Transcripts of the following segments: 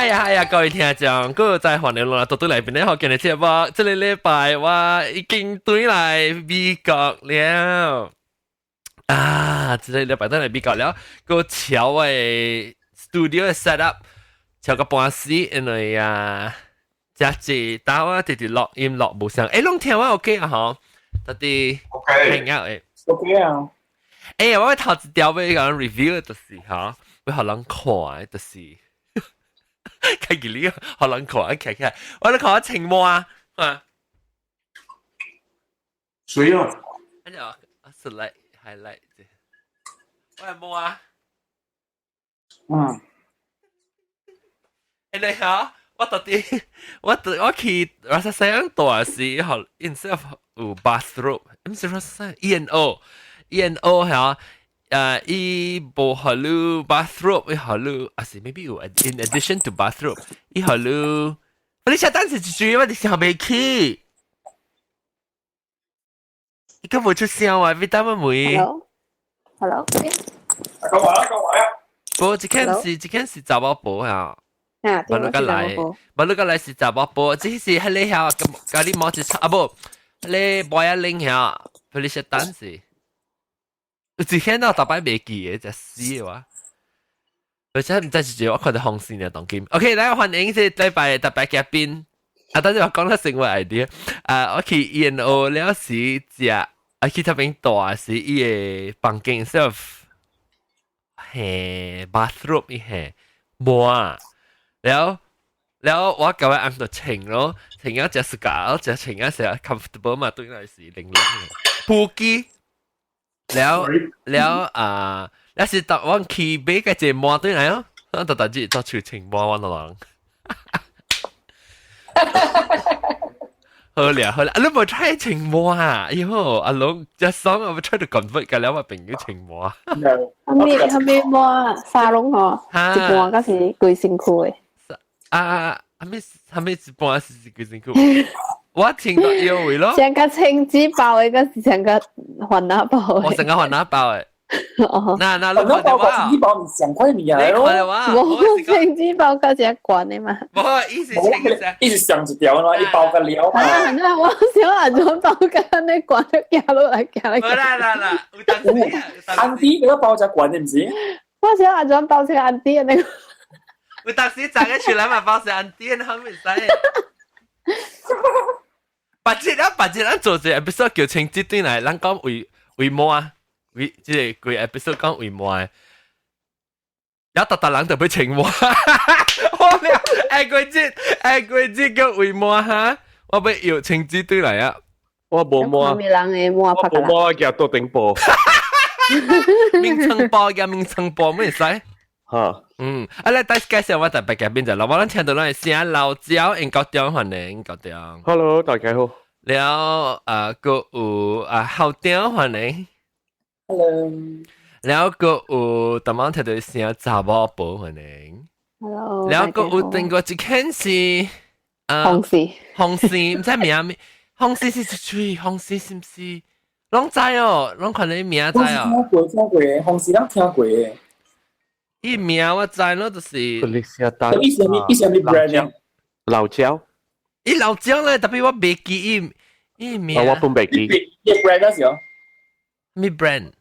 係啊係啊，各位聽眾，閣再歡迎落來倒轉來邊咧，好今日節目，這個禮拜我已經轉來美國了。啊，這個禮拜轉來美國了，閣調我的 studio 的 set up，調個半死，因為啊，這濟搭我直直錄音錄無聲，攏聽我 OK 啊吼，到底 OK 聽啊誒。 OK 啊。我頭一條欲講 review 就是吼，欲予人看的就是，開記你予人看，起起來，我咧看我穿襪啊，水啊！跟住我 select highlight 者，我係襪啊，你好，我到底我我去 Rasa Sayang 大時，予 instead of 有 bathrobe，毋是 Rasa E&O。E&O 嚇，伊無予你 bathrobe，伊予你，抑是 maybe 有 in addition to bathrobe，伊予你，你寫單詞一句，我就想袂起，伊閣無出聲話，你等我問。 Hello，Hello。講話啦，講話啦。無，這間是查某婆嚇。啊，無你個來，無你個來是查某婆，這是彼個遐，佮你摸一啊無，彼個帽仔領遐，你寫單詞。有一天我逐擺袂記的，就死的話。而且毋知是我看到紅線嘅當今。OK，來歡迎這禮拜特別嘉賓。啊，等陣我講得成我 idea。啊，我去 E&O 了時食，啊去這邊大時伊个房間 self 係 bathrobe 伊係無了了我共我翁就穿咯，穿啊食 suka，食穿啊成 comfortable 嘛，對來是涼涼。布機。了了啊！了是當我去買個隻襪對來哦，我就逐日做出穿襪我就人。好了好了，你無 try 穿襪啊？哎喲，阿龍一爽我 try to convert 個了我朋友穿襪。啥物啥物襪沙龍吼，一半敢是規身軀的。啊，啥物啥物一半是規身軀？我穿到腰位咯。像個青紙包的，閣是像個番仔包的。我成個番仔包的。哦。那你看到我？青紙包毋是上款物件咯。你看到我？無青紙包較正懸的嘛。無，伊是穿伊是上一條嘛，一包個了嘛。啊，那我想按怎包較按呢懸咧，行落來行來。無啦啦啦，有當時啊。安迪嗰個包才懸的毋是？我想按怎包成安迪那個。有當時昨個出來嘛，包成安迪，後面使。別日啊，別日咱做一個 episode 叫青紙轉來，咱講為為襪，為這個規 episode 講為襪，有逐逐人就欲穿襪。我了，下個節下個節叫為襪哈，我欲搖青紙轉來啊！我無襪，人的襪我無襪，我舉桌頂布。眠床布舉眠床布咩使？哈，嗯，啊，來帶介紹我特別嘉賓就，我咱聽到咱聲老焦應高中歡迎高中。 Hello，大家好。了啊，閣有啊校長歡迎。 Hello。了閣有逐晚聽到聲查某婆歡迎。 Hello。了閣有頂過一間是啊，紅絲。紅絲毋知名咩？紅絲是一喙，紅絲是毋是？攏知哦，攏看你名知哦。聽過聽過，紅絲攏聽過。伊名我知咯，就是。伊是啥物？伊是啥物 brand 啊？老焦。伊老焦咧，特別我袂記伊伊名。我本袂記。伊 brand 啊是哦？咩 brand？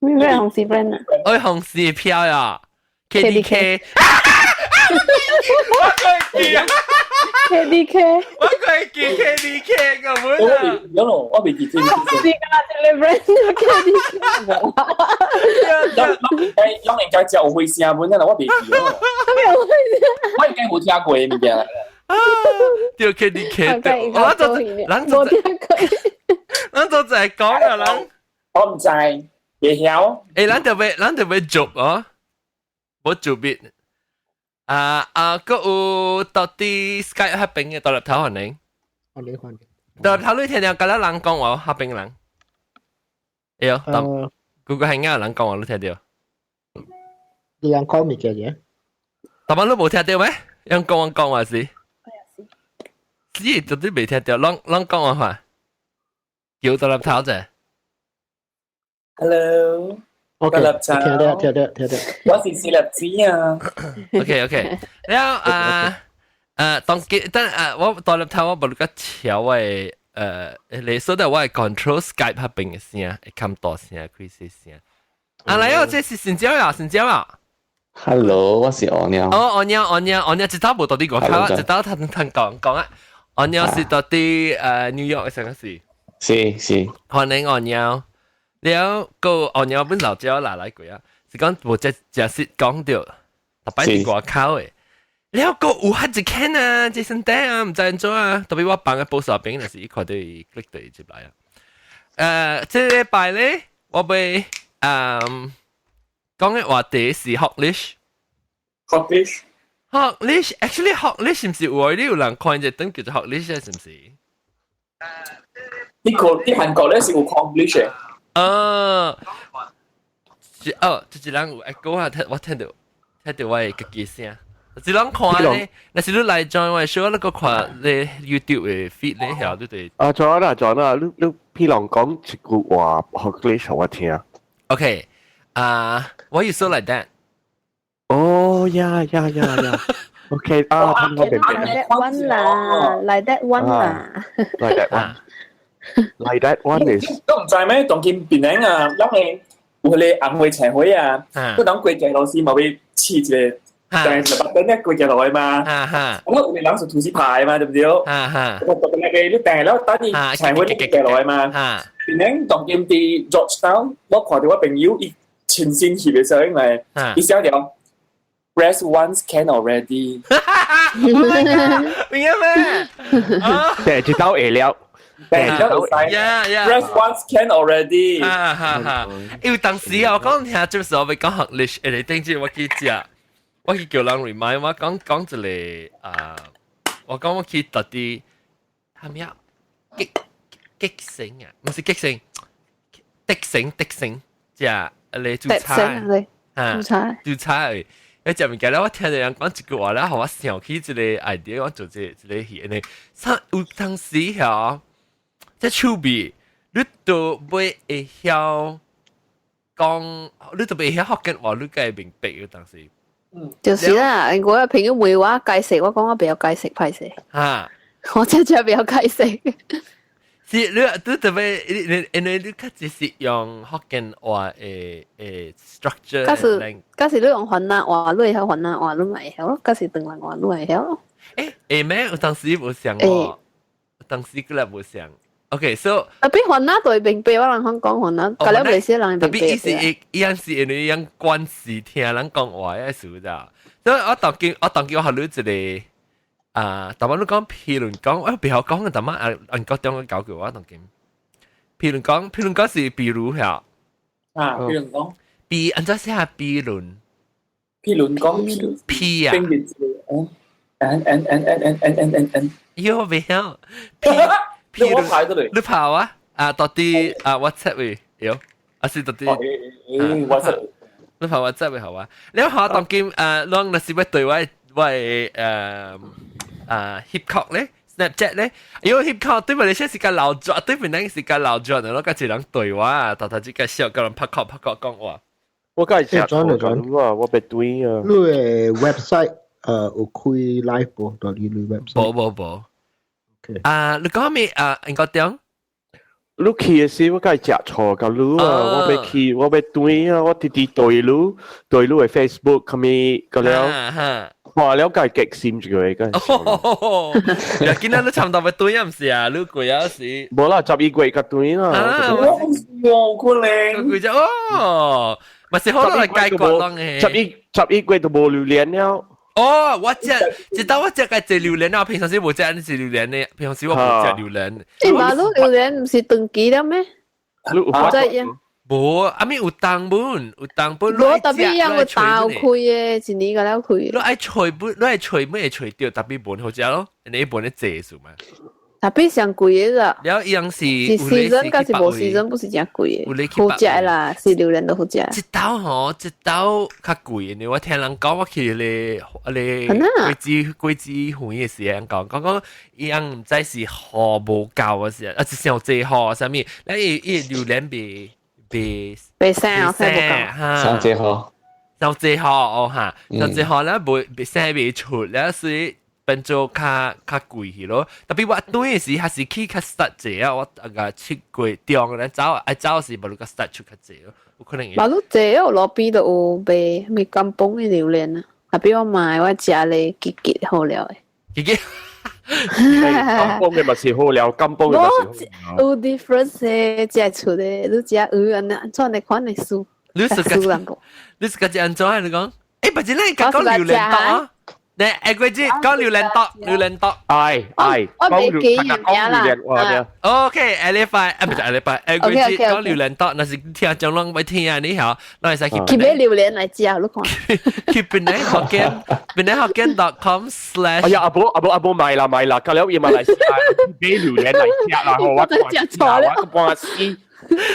咩 brand 紅絲 brand 啊？愛紅絲票呀，KDK。我會記啊！KDK。我會記 KDK 個本啊！有咯，我袂記這個。是㗎，這個 brand KDK 無。攏應該食有花聲本啊，我袂記咯。我應該無聽過的物件。對 KDK，對，我就人就咱就在講啊，人。我毋知，袂曉。欸，咱就欲做哦，無做別。啊啊，閣有到底 Skype 彼邊的獨立頭歡迎。歡迎歡迎。獨立頭你聽聽，敢若人講話彼邊人。會哦，Google 係啱人講話你聽著。你人講物件嘅？逐擺你無聽著咩？人講我講話是？是，絕對袂聽著，攏攏講話話。叫獨立頭者。 Hello。OK，聽到聽到聽到。我是四粒子啊。 OK，然後啊當記等啊，我大粒頭我無個調嘅你說的我係 control Skype 嗰邊嘅聲，會較大聲，開細聲。啊，來哦，這是新椒啊，新椒啊。 Hello，我是阿鳥。哦，阿鳥，阿鳥，阿鳥，一早無到佇外口，一早聽聽講講啊。阿鳥是到佇New York 嘅啥個是？是是。歡迎阿鳥。了個阿鳥本老椒來來過啊，是講無這這是講到，特別佇外口嘅。了個有較一間啊，這身底啊，毋知按怎啊，特別我放個保守邊，就是伊看到伊 click 到伊入來啊。這禮拜咧，我欲講嘅話題是 Hoglish。 Hoglish。 Hoglish，actually Hoglish 是毋是有你有人看一頓叫做 Hoglish 是毋是？呢個啲韓國咧是有 Konglish 嘅。哦，哦，就是人有 echo 啊，聽我聽到聽到我的家己聲。一人看咧，若是你來 join 我 show，你閣看咧 YouTube 的 feed 咧，曉對對。啊，做啦做啦，你你譬如講一句話 Hoglish 我聽。 OK，啊，Why you so like that？哦，yeah。OK 啊，聽我明白。 Like that one 啦，like that one 啦。 Like that one。Like that one is 都毋知咩？當今檳城啊，咱個有彼个紅花菜花啊，佢當過街老師嘛欲試一個。但係十八等一過街落去嘛，我有個人是吐司牌嘛，對不對？我讀那個你訂了，等你菜花你過街落去嘛。檳城當今佇 Georgetown，我看到我朋友伊親身翕的相來，伊寫著 Press once can already。明咩？訂一道會了。訂一道會 Press once can already。哈哈哈！因為當時啊，我講聽就是我欲講 Hoglish，誒，頂次我去食。我去叫人 remind 我講講一個啊，我講我去特啲係咪啊？激激醒啊，毋是激醒，的醒的醒，食你煮菜啊，煮菜煮菜。一食物件咧，我聽到人講一句話咧，予我想起一個 idea，我做這這個戲呢。有當時曉，這手尾你都袂會曉講，你都袂曉福建話，你該會明白有當時。就是啦，我有朋友問我解釋，我講我袂曉解釋，歹勢。哈，我真正袂曉解釋。是你你特別你你因為你較濟是用福建話的 structure。假使假使你用雲南話，你會曉雲南話，你嘛會曉咯；假使唐人話，你會曉咯。欸會咩？有當時無想喎，當時閣來無想。OK，so 特別雲南就會明白，我人講講雲南，隔了袂少人會明白。特別伊是伊伊樣是因為樣關係聽人講話的事咋。所以我當今我當今我學你一個啊，逐擺你講譬如講，我袂曉講，逐擺啊按國中教過我當今。譬如講，譬如講是比如遐。啊，譬如講。比按怎寫比如？譬如講。 P 啊。 N N N N N N N N N。喲，我袂曉。你我排得嚟。你跑啊？啊，到底啊 WhatsApp 位有，啊是到底。 WhatsApp。你跑 WhatsApp 位好啊？你好當今啊，攏若是欲對我我翕 hip 咧，Snapchat 咧，因為翕 hip 對面你是較老轉，對面那是較老轉的，我甲一人對話，頭頭只個笑，佮人拍殼拍殼講話。我梗係食錯咗啊！我別對啊。你的 website 有開 live 無？佇你 website？無無無。啊，你講咩啊？應該點？你去的時，我梗係食錯甲你啊！我欲去，我欲對啊！我直直對你，對你的 Facebook，後面個了，看了梗係激心一個，梗係。今仔你差唔多欲對啊？毋是啊？你過啊是？無啦，11月較對啦。啊，我可能。佢就哦，咪是好多嚟解決攏嘅。11月都無榴蓮了。哦，我食，一到我食個濟榴蓮啊！平常時無食呢濟榴蓮的，平常時我無食榴蓮。欸，馬路榴蓮毋是長期了咩？唔知啊。無，阿咪有當本，有當本。無特別樣個大開的，一年個了開。你愛揣本，你愛揣本會揣著，特別本好食咯，你本咧濟數嘛。特別上貴的啦。了伊樣是是 season，還是無 season，不是誠貴的。好食啦，是榴蓮都好食。一兜吼，一兜較貴的，我聽人講，我去咧咧果子果子園的時陣講，講講伊樣毋知是雨無夠啊是啊，是傷濟雨啥物，咱伊伊榴蓮袂袂袂生啊，生無夠。哈。上這號。就這號哦哈，就這號咧袂袂生袂出咧，所以變做較較貴去咯。特別我轉時還是去較實濟啊，我啊個7月中咧走，愛走時無你個實出較濟咯，有可能。馬路濟哦，路邊都有賣咩甘榜的榴蓮啊，啊比我買我食咧結結好料的。結結。甘榜的嘛是好料，甘榜的嘛是好料。有 difference 的，食出的，你食有按呢，怎的款的輸？你是個，你是個按怎你講？欸，不是你講榴蓮豆啊？你下個節講榴蓮豆，榴蓮豆。愛愛，我袂記名啦。 OK，下禮拜，啊，不是下禮拜，下個節講榴蓮豆，若是聽講攏欲聽啊，你曉，咱會使去。去買榴蓮來食，你看。去檳城福建，檳城福建 .com/。哎呀，阿伯阿伯阿伯買啦買啦，到了伊嘛來買榴蓮來食啦，我食錯了，我半死。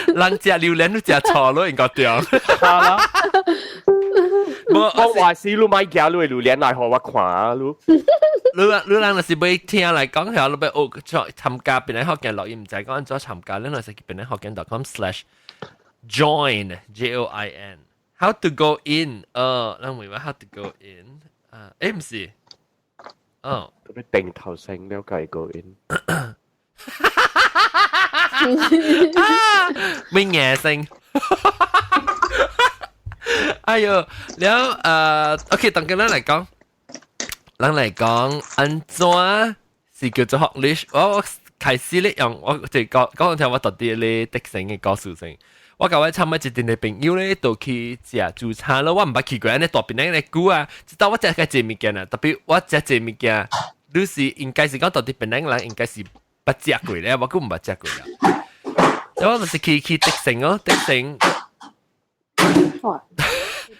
人食榴蓮都食錯咯，應該對。啦。我話是你買寄你的榴蓮來予我看啊，你。你你人若是欲聽來講下，你欲學參加檳城福建錄音，毋知講按怎參加，你若是去檳城福建 .com/join J O I N how to go in 哦，咱問我 how to go in 啊，欸毋是，哦，特別定頭先了解 go in。啊，沒眼睛。哎喲，了OK，當今咱來講，咱來講按怎是叫做 Hoglish。我開始咧用我就講講聽我特啲咧特性嘅故事先。我共我參一陣的朋友咧，都去食主餐咯。我毋捌去過按呢大檳城咧久啊，直到我食較濟物件啊，特別我食濟物件，你是應該是講到底檳城人應該是捌食過咧，我閣毋捌食過啦。我就是去去德勝哦，德勝。哇！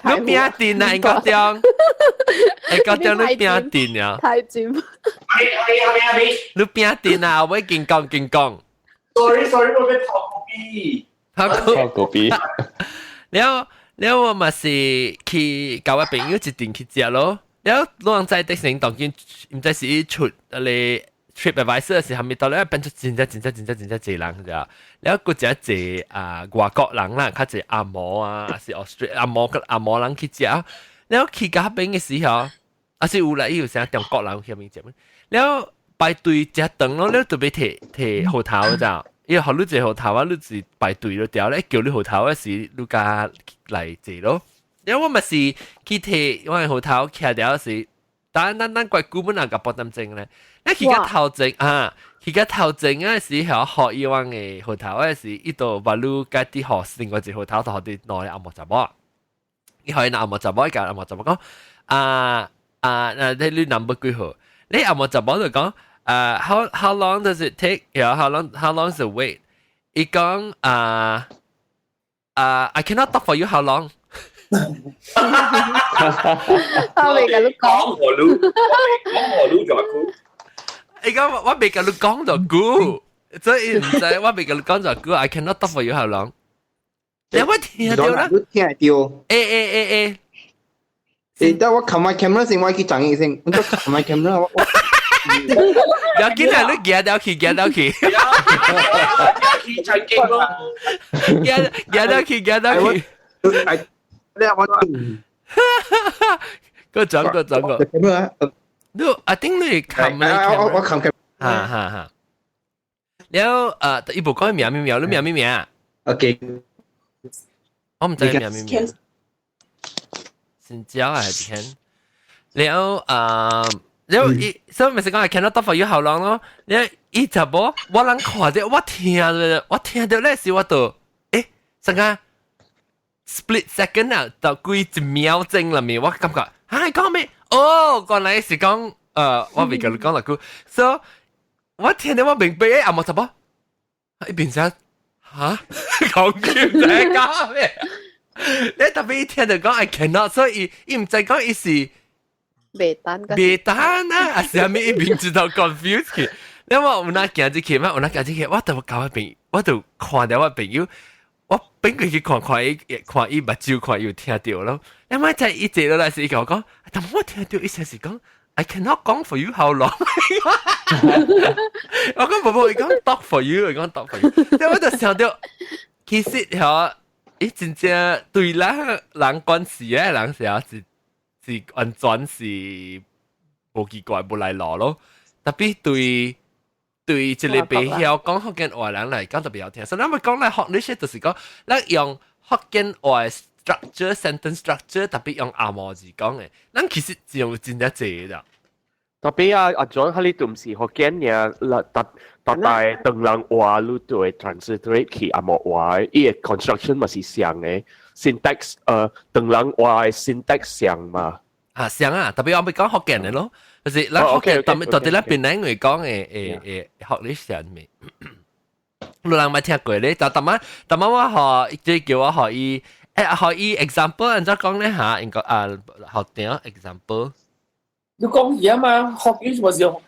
你餅店啊，應該中，應該中你餅店啊。太尖。你餅店啊，我緊講緊講。 Sorry sorry，我欲偷咖啡。偷咖啡。了了，我嘛是去共我朋友一陣去食咯。了，老人在德勝當今，毋知是伊出啊個 TripAdvisor 是啥物到了變出真正真正真正真正濟人咋。了，閣誠濟啊外國人啦，較濟紅毛啊，還是 Australia 紅毛個紅毛人去食。了去到彼邊的時候，啊是有啦，伊有啥中國人去彼邊食。了排隊誠長咯，了就欲提提號頭咋。伊予你一個號頭啊，你是排隊就對咧，叫你號頭啊時，你共來坐咯。了我嘛是去提我的號頭，徛了時，等等等，怪久本人共半點鐘咧。你去到頭前啊，去到頭前啊時候，予伊阮的號頭啊時，伊就把你家己予另外一個號頭，就予你兩个紅毛查某。伊予𪜶紅毛查某，伊共紅毛查某講啊啊，你你 number 幾號？你紅毛查某就講。How long does it take? Yeah, how long is the wait? 伊講啊啊，I cannot talk for you how long? 我未共你講，講予你，講予你就久。伊講我未共你講就久，所以毋知我未共你講就久。I cannot talk for you how long? 你我聽著啦，你聽著。欸欸欸欸，欸，等我冚埋 camera 先，我去講一聲，我冚埋 camera 我。要緊啊！你行到去，行到去，去才勁咯，行行到去，行到去。你我，個轉個轉個。你 I think 你冚我我冚 camera。哈哈哈。了誒，伊無講名咩名，你名咩名？OK。我毋知名咩名。新椒還是天？了誒。了伊，所以咪是講 I cannot talk for you how long 咯。了伊就無，我人看著，我聽著，我聽著咧時我就，欸，成個 split second 啊，就幾一秒鐘裏面，我感覺，嚇你講咩？哦，原來是講，我未共你講落久，所以我聽著我明白，欸，紅毛查某，伊變成嚇，講叫在講咩？你特別一聽就講 I cannot，所以伊毋知講伊是。袂等，袂等啊！啊是啥物伊明知道 confuse 去。你我有哪行入去嘛？有哪行入去？我就共我朋友，我就看著我朋友，我變過去看看伊，看伊目睭，看伊有聽著咯。你媽在伊坐落來時，伊共我講，但我聽著伊說是講，I cannot 講 for you how long。我講無無，伊講 talk for you，伊講 talk for you。我就想著，其實嗬，伊真正對咱人關事嘅人時候是是完全是無奇怪無來路咯。特別對對一個袂曉講福建話人來講特別曉聽。所以咱咪講來學呢些，就是講咱用福建話 structure sentence structure，特別用紅毛字講嘅，咱其實只有真正濟的。特別啊，阿 John，佢哋都唔是福建爾，特特大唐人話，你都會 translate 去紅毛話，伊個 construction 嘛是像嘅，syntax 唐人話嘅 syntax 像嘛。啊，像啊，特別我咪講福建嘅咯，就是咱福建特別到底咱檳城話講嘅誒誒學你上面。有人捌聽過咧，但逐擺逐擺我學，即叫我學伊，誒學伊 example，按怎講咧嚇？應該啊學點 example？你講嘢嘛？學語咪是用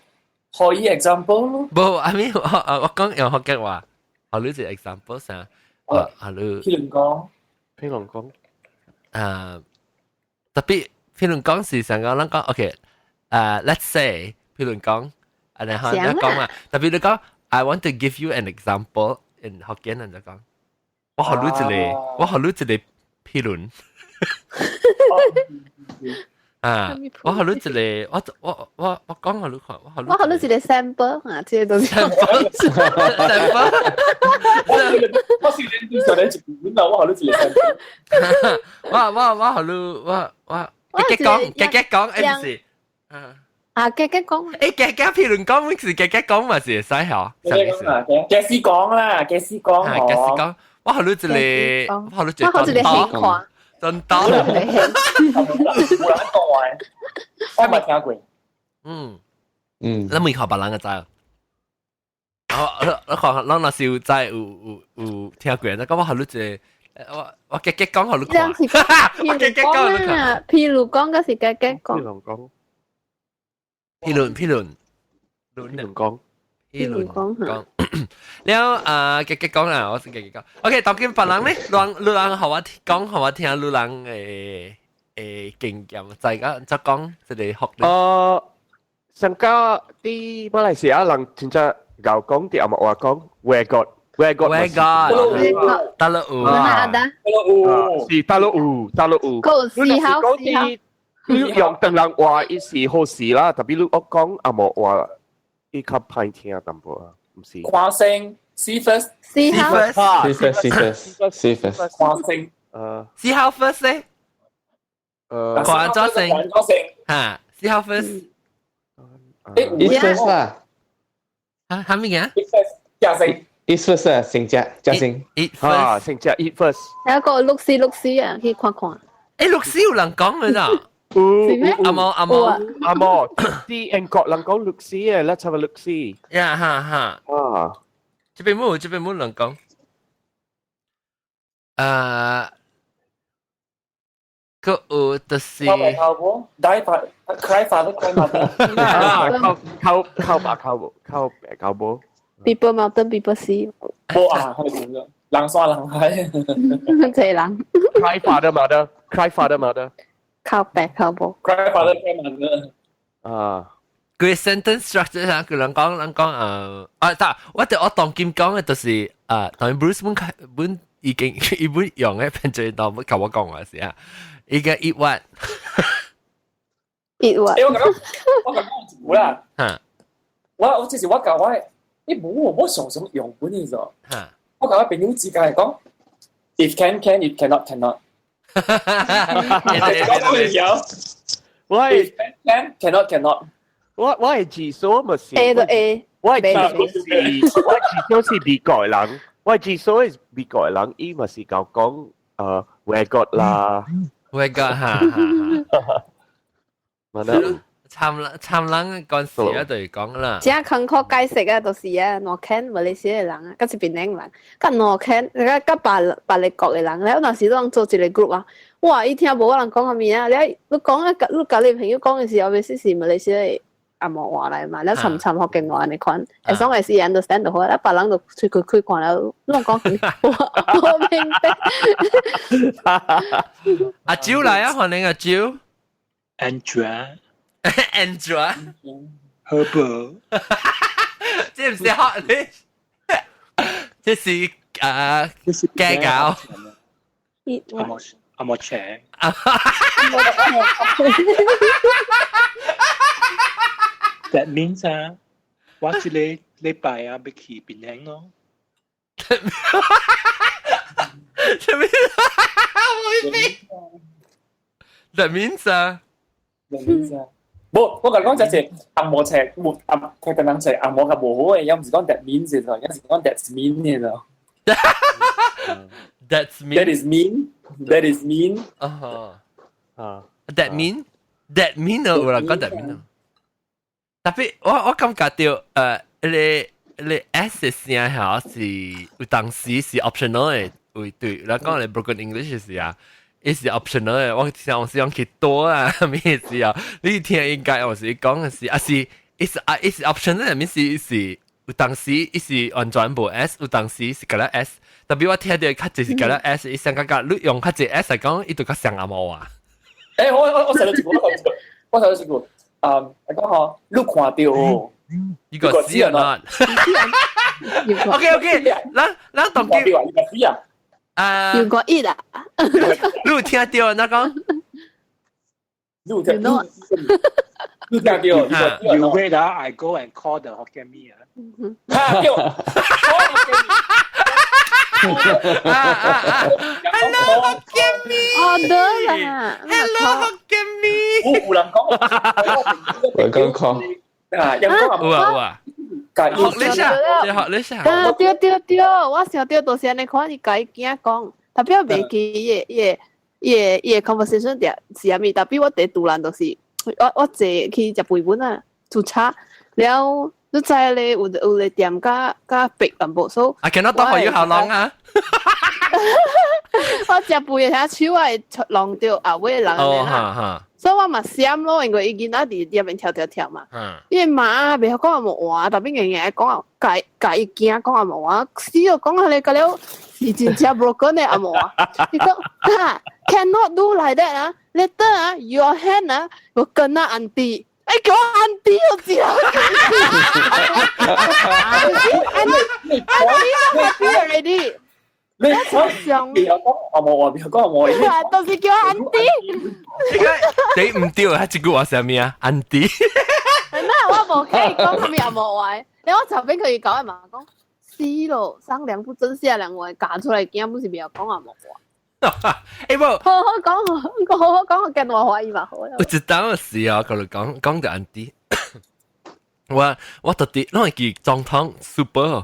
學伊 example 咯。無，I mean 我我講用福建話，學你一個 example 啥？啊，學你。譬如講，譬如講，啊，特別譬如講是上個咱講，OK，let's say，譬如講，啊，然後你講嘛，特別你講，I want to give you an example in 福建人就講，我學你一個，我學你一個譬如。啊！我學你一個，我我我我講予你看，我學我學你一個 sample 啊，這個都是 sample sample。我是連上嚟一本啊，我學你一個 sample。我我我學你，我我加加講，加加講，誒唔是，啊，加加講，誒加加譬如講，是加加講嘛是會使嗬？假使講啦，假使講，假使講，我學你一個，我學你一個，我學一個戲看。真多，冇人講話，我冇聽過。嗯嗯，你未看別人嘅知？我我看，咱若是有知有有有聽過，那講我學你一個，我我加加講予你看，我加加講予你看。譬如講，嗰是加加講。譬如講，譬如譬如，譬如講，譬如講講。了啊，加加講啦，我是加加講。OK，當今別人咧，人你人予我講，予我聽，你人誒誒經驗，就係講就講這個學。上家啲馬來西亞人真正𠢕講啲紅毛話講，where got where got where got，佗落有，哪得？佗落有，是佗落有，佗落有。個時候時候，你用唐人話伊是好事啦，特別你我講紅毛話，伊較歹聽淡薄啊，毋是。看先，see first， see how ，see first，see first，see first，看先，see how first 咧？看咗先，看咗先，嚇，see how first。誒，eat first 啦。嚇，係咩嘅？eat first，食先。 eat first 啊，先食，食先。 eat first，先食 eat first。有個 look see look see 啊，去看看。誒，look see 有人講嘅咋？有阿毛阿毛阿毛，啲英國人講 look see 啊，let's have a look see。呀哈哈。啊，這邊冇，這邊冇人講。啊，個有就是。靠爸靠母，die father cry father cry mother。啊，靠靠靠爸靠母，靠爸靠母。 People mountain people sea。冇啊，係點樣？人山人海。這人。 Cry father mother, cry father mother。靠爸靠母。 Cry father cry mother。啊。佢 sentence structure 啊，佢人講人講啊，但我哋我當今講嘅就是啊，當 Bruce 本本已經伊本用嘅變做當本教我講話是啊，伊個 eat what？ eat what？誒，我講我講一句啦。嚇！我我這是我教我，你冇我常常用本你知道？嚇！我教我朋友之間講，if can can, if cannot cannot。喂，can cannot cannot。我我係自數咪是 A 就 A，我係自數是，我自數是美國人，我自數係美國人，伊咪是講講where got 啦，where got 哈哈。嘛參參人嗰時啊，就講啦。這艱苦解釋啊，就是啊，若肯馬來西亞的人啊，佮是檳城人，佮若肯，佮佮別別個國的人，了若是攏做一個 group 啊，哇！伊聽無我人講啥物啊，了你講啊，你佮你朋友講的時候，後是是馬來西亞紅毛話來嘛，了參參福建話呢款，會爽會是 understand 就好，了別人就喙開開看了，攏講我我明白。阿蕉來啊，歡迎阿蕉。 Andrea。 Andrea。 Herbert。這唔是學你，這是啊家教。Eat 紅毛紅毛青。That means 啊，我這個禮拜啊，欲去檳城咯。什麼？我未 That means 啊，That means 啊，無，我共你講就是紅毛青，無紅佢等人食紅毛較無好嘅，又毋是講 that means 嘅，有是講 that's mean 嘅咯。 That's mean. That is mean. That is mean. 啊啊，That mean. That mean 啊，有人講 that mean 啊。Tapi 我感覺到你 S 聲嚇是有當時是 optional 的，有對，咱講你 broken English 是啊，伊是 optional 的。我聽是講去多啊，咩意思啊？你聽應該我是講的是，啊是，伊是啊，伊是 optional 的，意思是有當時伊是完全無 S，有當時是加了 S。Tapi 我聽著較濟是加了 S，伊上較較你用較濟 S 來講，伊就較像紅毛啊。欸，我想到一句，我想到一句，啊，我講吼，你看著。 You got see or not? OK，咱當叫你個死啊！啊，You got it 啊？你有聽著那講？你有聽？你聽著？You wait 啊，I go and call the Hokkien Mee 啊。哈叫！Hello Hokkien Mee。哦，得啦。 Hello Hokkien Mee。有人講，有人講。啊，有講有啊有啊，學你下，學你下。啊，對對對，我想著就是按呢款，伊共伊囝講，tapi 我袂記伊個 conversation 條是啥物，tapi 我第突然就是我坐去食飯本啊，煮茶，了你知咧有個店較較白淡薄，所以 I cannot talk for you how long 啊？我食飯的時手會弄著後尾的人按呢啦。所以我嘛閃咯，因為伊囡仔佇入面跳跳跳嘛。伊媽袂曉講紅毛話，tapi 硬硬講，共共伊囝講紅毛話，死咯講彼個了是真正 broken 的紅毛話。伊講哈，cannot do like that 啊，later 啊，your hand 啊，will kena auntie。哎，叫我 auntie 就知啦。Auntie happy already。你講袂曉講紅毛話，袂曉講紅毛話，都是叫 auntie。你毋對啊！這句話啥物啊？Auntie。那我無可以講啥物紅毛話，你我側邊可以講嘛？講死咯，上梁不正下梁歪，教出來囝不是袂曉講紅毛話。欸無，好好講，好好講，跟我懷疑嘛好。有一當時啊，佮你講講著 auntie，我特地攏會記總統 super。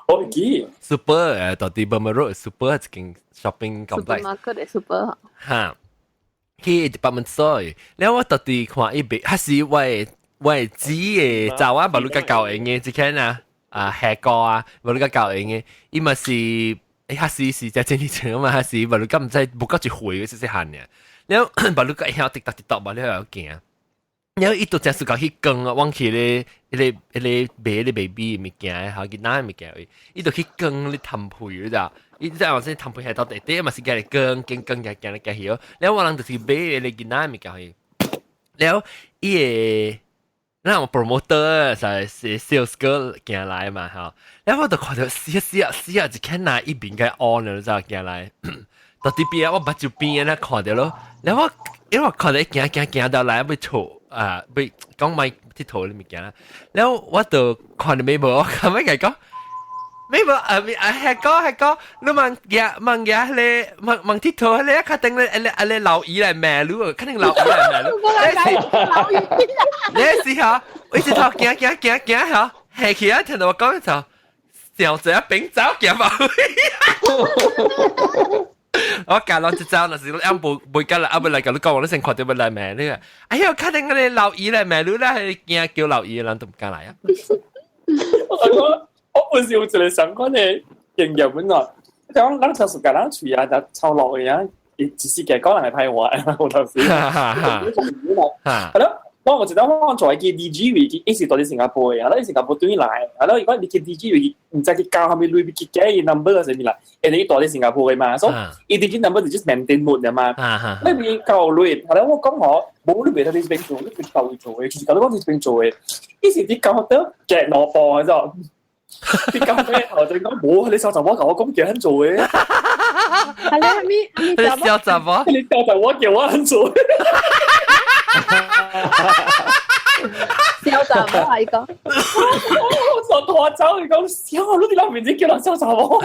我會記 super 到底 Burma Road super 一間 shopping complex。 Supermarket 的 super。哈，去 department store，了我特地看伊賣，還是我的姊的查某無你較夠閒的，這間啊啊下個啊，無你較夠閒的，伊嘛是，欸，還是是在這裡前嘛，還是無你敢毋知無夠一歲細細漢爾，了無你較會曉滴答滴答嘛，你會曉行。了伊就真是講去扛啊，往去咧，彼個賣咧 baby 物件，吼囡仔物件位，伊就去扛咧談皮，你知？伊知影說談皮係到底底嘛是共你扛，扛扛行行來行去哦。了我人就是買彼個囡仔物件去，了伊個那種 promoter 是 sales girl 行來嘛，吼。了我就看著死啊死啊死啊，一看那一邊個 on 你知行來，到底邊啊我目睭邊啊看著咯，了我因為我看著行行行到來欲坐。啊，欲講買𨑨迌的物件啦，了我就看著尾無，我咁樣講，尾無啊啊係講係講，你問嘢問嘢咧，問問𨑨迌咧，確定咧，咧咧老姨來罵你，肯定老姨來罵你。老姨，你是嚇，我一直頭行行行行嚇，下去啊，聽到我講就，上一餅走行嘛。我教落一走，若是啱無袂甲來，啊欲來共你講，我你先看著欲來罵你啊！哎喲，確定個老姨來罵你啦，驚叫老姨的人都毋敢來啊！我講，我本是有一個相關的經驗本來，講咱常時共人喙啊，就臭落的啊，伊一時間講人會歹話，有當時。係咯，我有一當我做去 DG 位，伊是住佇新加坡的，啊，伊新加坡轉來，啊，伊講你去 DG 位，毋知去交啥物鐳，去假伊 number 啥物啦，因為伊住佇新加坡的嘛，所以伊 DG number 是 just maintain mode 嘛，那邊交鐳，後來我講吼，無你袂使佇這邊做，你去別位做的，就是講你講佇這邊做的，伊是佇交得夾萝卜，你知道？佇交咩頭先講無，你小查某共我講叫很做的。係你係咪你痟查某？你痟查某叫我按做。痟查某係講，我想拖走，你講痟，你哋諗面子叫人痟查某。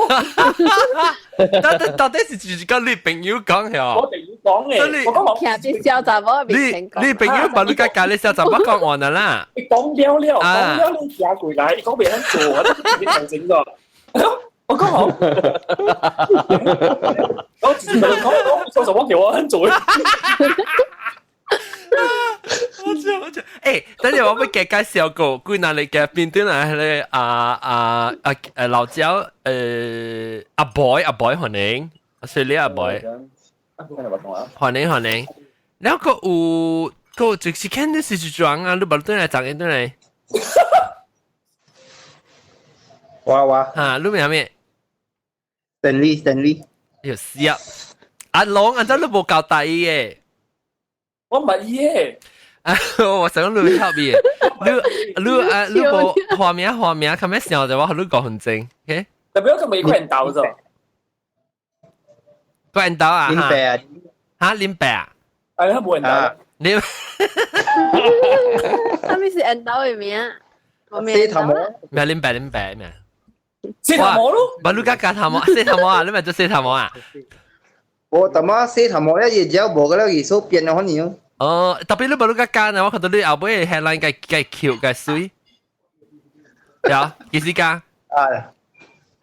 到底是就是講你朋友講嘅？我朋友講嘅，我講聽啲痟查某面前講。你朋友把你家教你痟查某講完啦啦。你講了了，講了你行過來，伊講袂曉做，我都自己調整咗。我講好，我自己講講，痟查某叫我按做。好笑好笑，欸，等陣我欲加介紹個，幾若日嘅變轉來彼个啊啊啊老焦阿 boy 阿 boy 歡迎，是你阿 boy，歡迎歡迎，了閣有閣就是看你是一種啊，你無轉來昨日轉來，我我，哈，你名啥物？Stanley Stanley，喲死啊！阿龍，按怎你無交代伊的？我毋捌伊的。啊！我想講你曉伊的，你你啊，你無畫名畫名，較咩想就我予你5分鐘，OK？特別我未看到咗，看到啊？林伯啊？哈，林伯啊？哎，他無緣投。你，啥物是緣投的名？洗頭毛。咩林伯林伯咩？洗頭毛咯。無你甲剪頭毛，洗頭毛啊？你咪做洗頭毛啊？我他媽洗頭毛咧，伊只無個了，伊手變了可能。哦，特別你無你甲剪啊，我看到你後尾 headline 較較 cute 較媠。有幾時剪？啊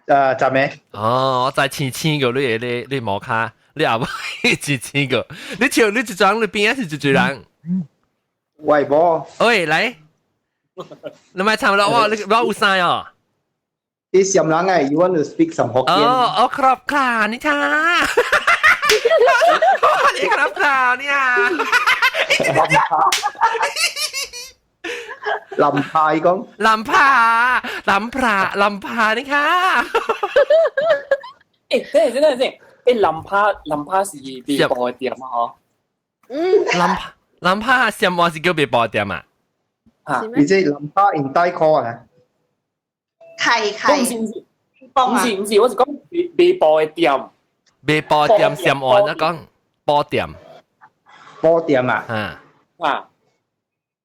啊，十暝。哦，我知青青個你的你毛卡，你後尾青青個，你笑你一張你邊仔是一濟人？喂，無。喂，來，你莫參啦，哇，你我有啥喲？你暹人哎，You want to speak some Hokkien？哦，哦，ครับค่ะนี่ค่ะนี่ครับค่ะเนี่ย 林派講，林派，林派，林派你看。欸，等下等下等，欸，林派林派是賣布的店啊，嗬。嗯。林派林派什麼是叫賣布店啊？啊，你這林派用帶箍啊？係係。唔是唔是，唔是唔是，我是講賣布的店。賣布店什麼？你講布店。布店啊？啊。啊。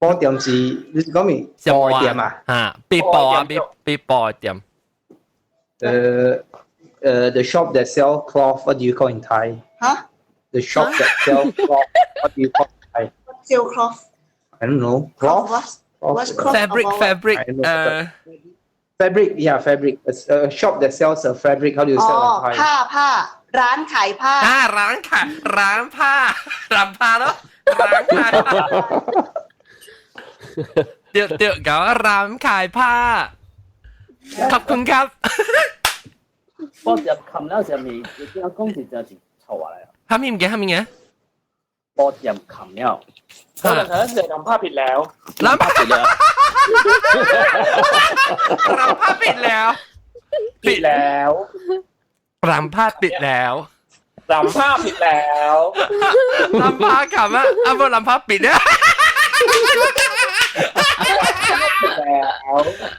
布店是你是講咩？布店啊？啊，賣布啊，賣賣布店。The shop that sell cloth, what do you call in Thai? Huh? The shop that sell cloth, what do you call in Thai? Sell cloth. I don't know. Cloth? What's cloth? Fabric, fabric. Fabric, yeah, fabric. A shop that sells a fabric, how do you sell in Thai? ผ้าผ้าร้านขายผ้า อ่าร้านขายร้านผ้าร้านผ้าเนาะร้านขายเดี๋ยวเดี๋ยวก็ร้านขายผ้าขอบคุณครับ 我入冚了上面，你講是真是錯來啊！哈咪唔嘅哈咪嘅，我入冚了，我就睇成林拍撇了，林拍撇了，林拍撇了，撇了，林拍撇了，林拍撇了，林拍冚啊，啊不林拍撇了。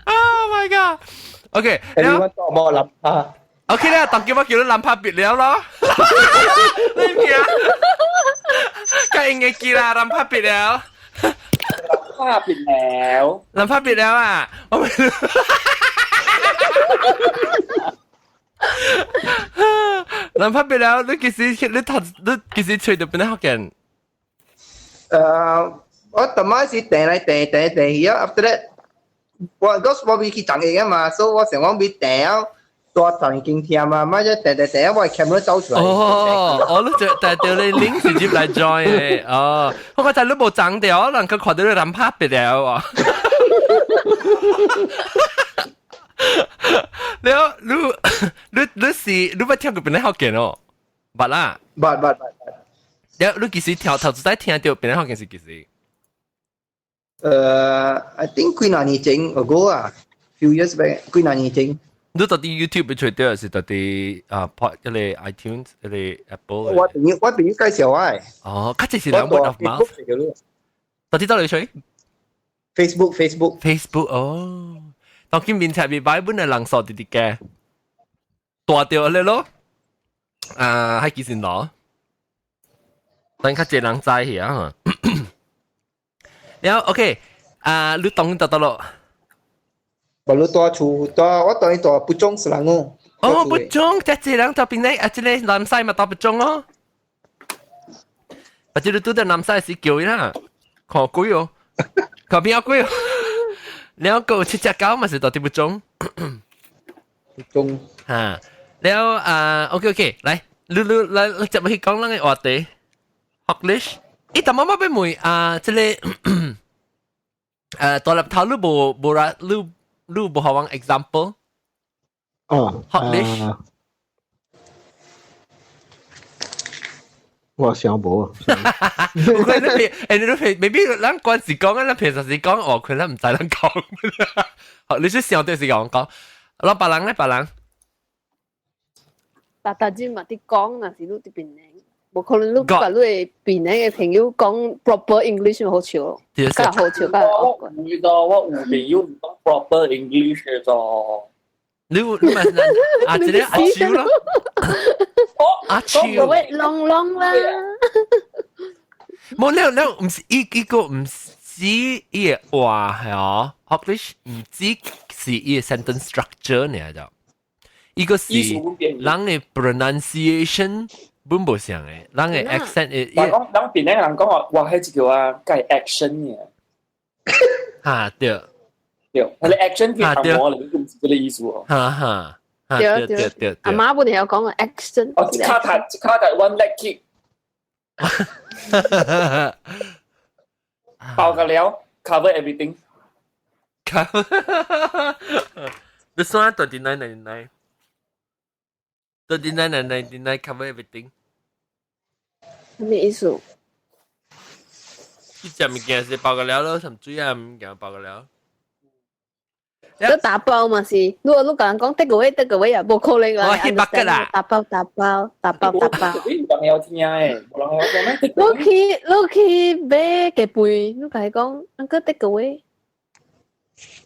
Oh my god! OK，แล้วต่อบ่ลำพา โอเคแล้วตอนกี้ว่า叫你ลำพาปิดแล้ว咯。你唔記啊？ก็เองไงกีฬาลำพาปิดแล้ว ลำพาปิดแล้ว ลำพาปิดแล้วอ่ะ我ไม่รู้ลำพาปิดแล้ว你幾時你頭你幾時吹到邊學嘅？我頭先是訂來訂訂訂去啊，after that 我嗰我未去長嘢嘛，所以我想講未訂啊，大陣經聽嘛，咪一訂訂訂，我 camera 走出來。哦，我都就但係你 link 直接來 join 嘅，哦，我覺得你冇長掉，人佢看到你諗拍別了啊。你你你你是你捌聽過邊個福建哦？捌啦，捌捌捌。你你幾時聽頭一擺聽到邊個福建是幾時？I think 幾若年前 ago 啊，few years back 幾若年前。你到底 YouTube 揣著，是到底啊 pod 彼个 iTunes 彼个 Apple？我朋友介紹我的。哦，較濟是人 word of mouth。到底佗裡揣？Facebook Facebook Facebook 哦。當今面冊未擺本的人數直直加，大著咧咯。啊，喺幾時攞？等較濟人知去啊！了 OK，啊，你當得得咯。無你住厝，住我當伊住蒲種雪蘭莪。哦，蒲種，這濟人到邊咧？啊，這個南西嘛到蒲種咯。啊，這個拄到南西是叫伊啦，看鬼哦，看邊個鬼哦。了個七隻狗嘛是到佇蒲種。蒲種。嚇，了啊，OK OK，來，你你來，你接去講咱个話題。Hoglish，伊但媽媽欲問啊，這個大粒頭你無無啦，你你無予阮 example？哦，Hoglish。我想無啊。有可能你誒，你平，maybe 咱關時講啊，咱平常時講，哦，可能毋知咱講。好，你是想對是講講，老別人咧，別人。逐逐日嘛佇講，若是你佇檳城。無可能你共你的檳城的朋友講 proper English 好笑咯，較好笑較我有個我有朋友講 proper English 嘅就，你你咪啊，這個阿秋咯，阿秋，喂，朗朗啦，冇你你毋是伊伊個毋是伊個話係哦，English 毋止是伊個 sentence structure 呢就，伊個是人的 pronunciation。本無像嘅，人嘅 accent 誒。人講人檳城人講話，哇，彼一叫啊，改 action 嘅。哈對。對，彼个 action 叫按摩嚟，毋是這個意思哦。哈哈。對對對。阿媽本來有講個 action。哦，一跤踢，一跤踢 one leg kick。包個了，cover everything。 This one 29.99. 29.99 cover everything。咩意思？呢隻物件是包個了咯，什水啊物件包個了。你打包嘛是？如果你共人講 take away take away 啊，無可能啦。我去北吉啦。打包打包打包打包。你人有聽誒，無人有聽咩？你去你去買雞飯，你共伊講，uncle take away。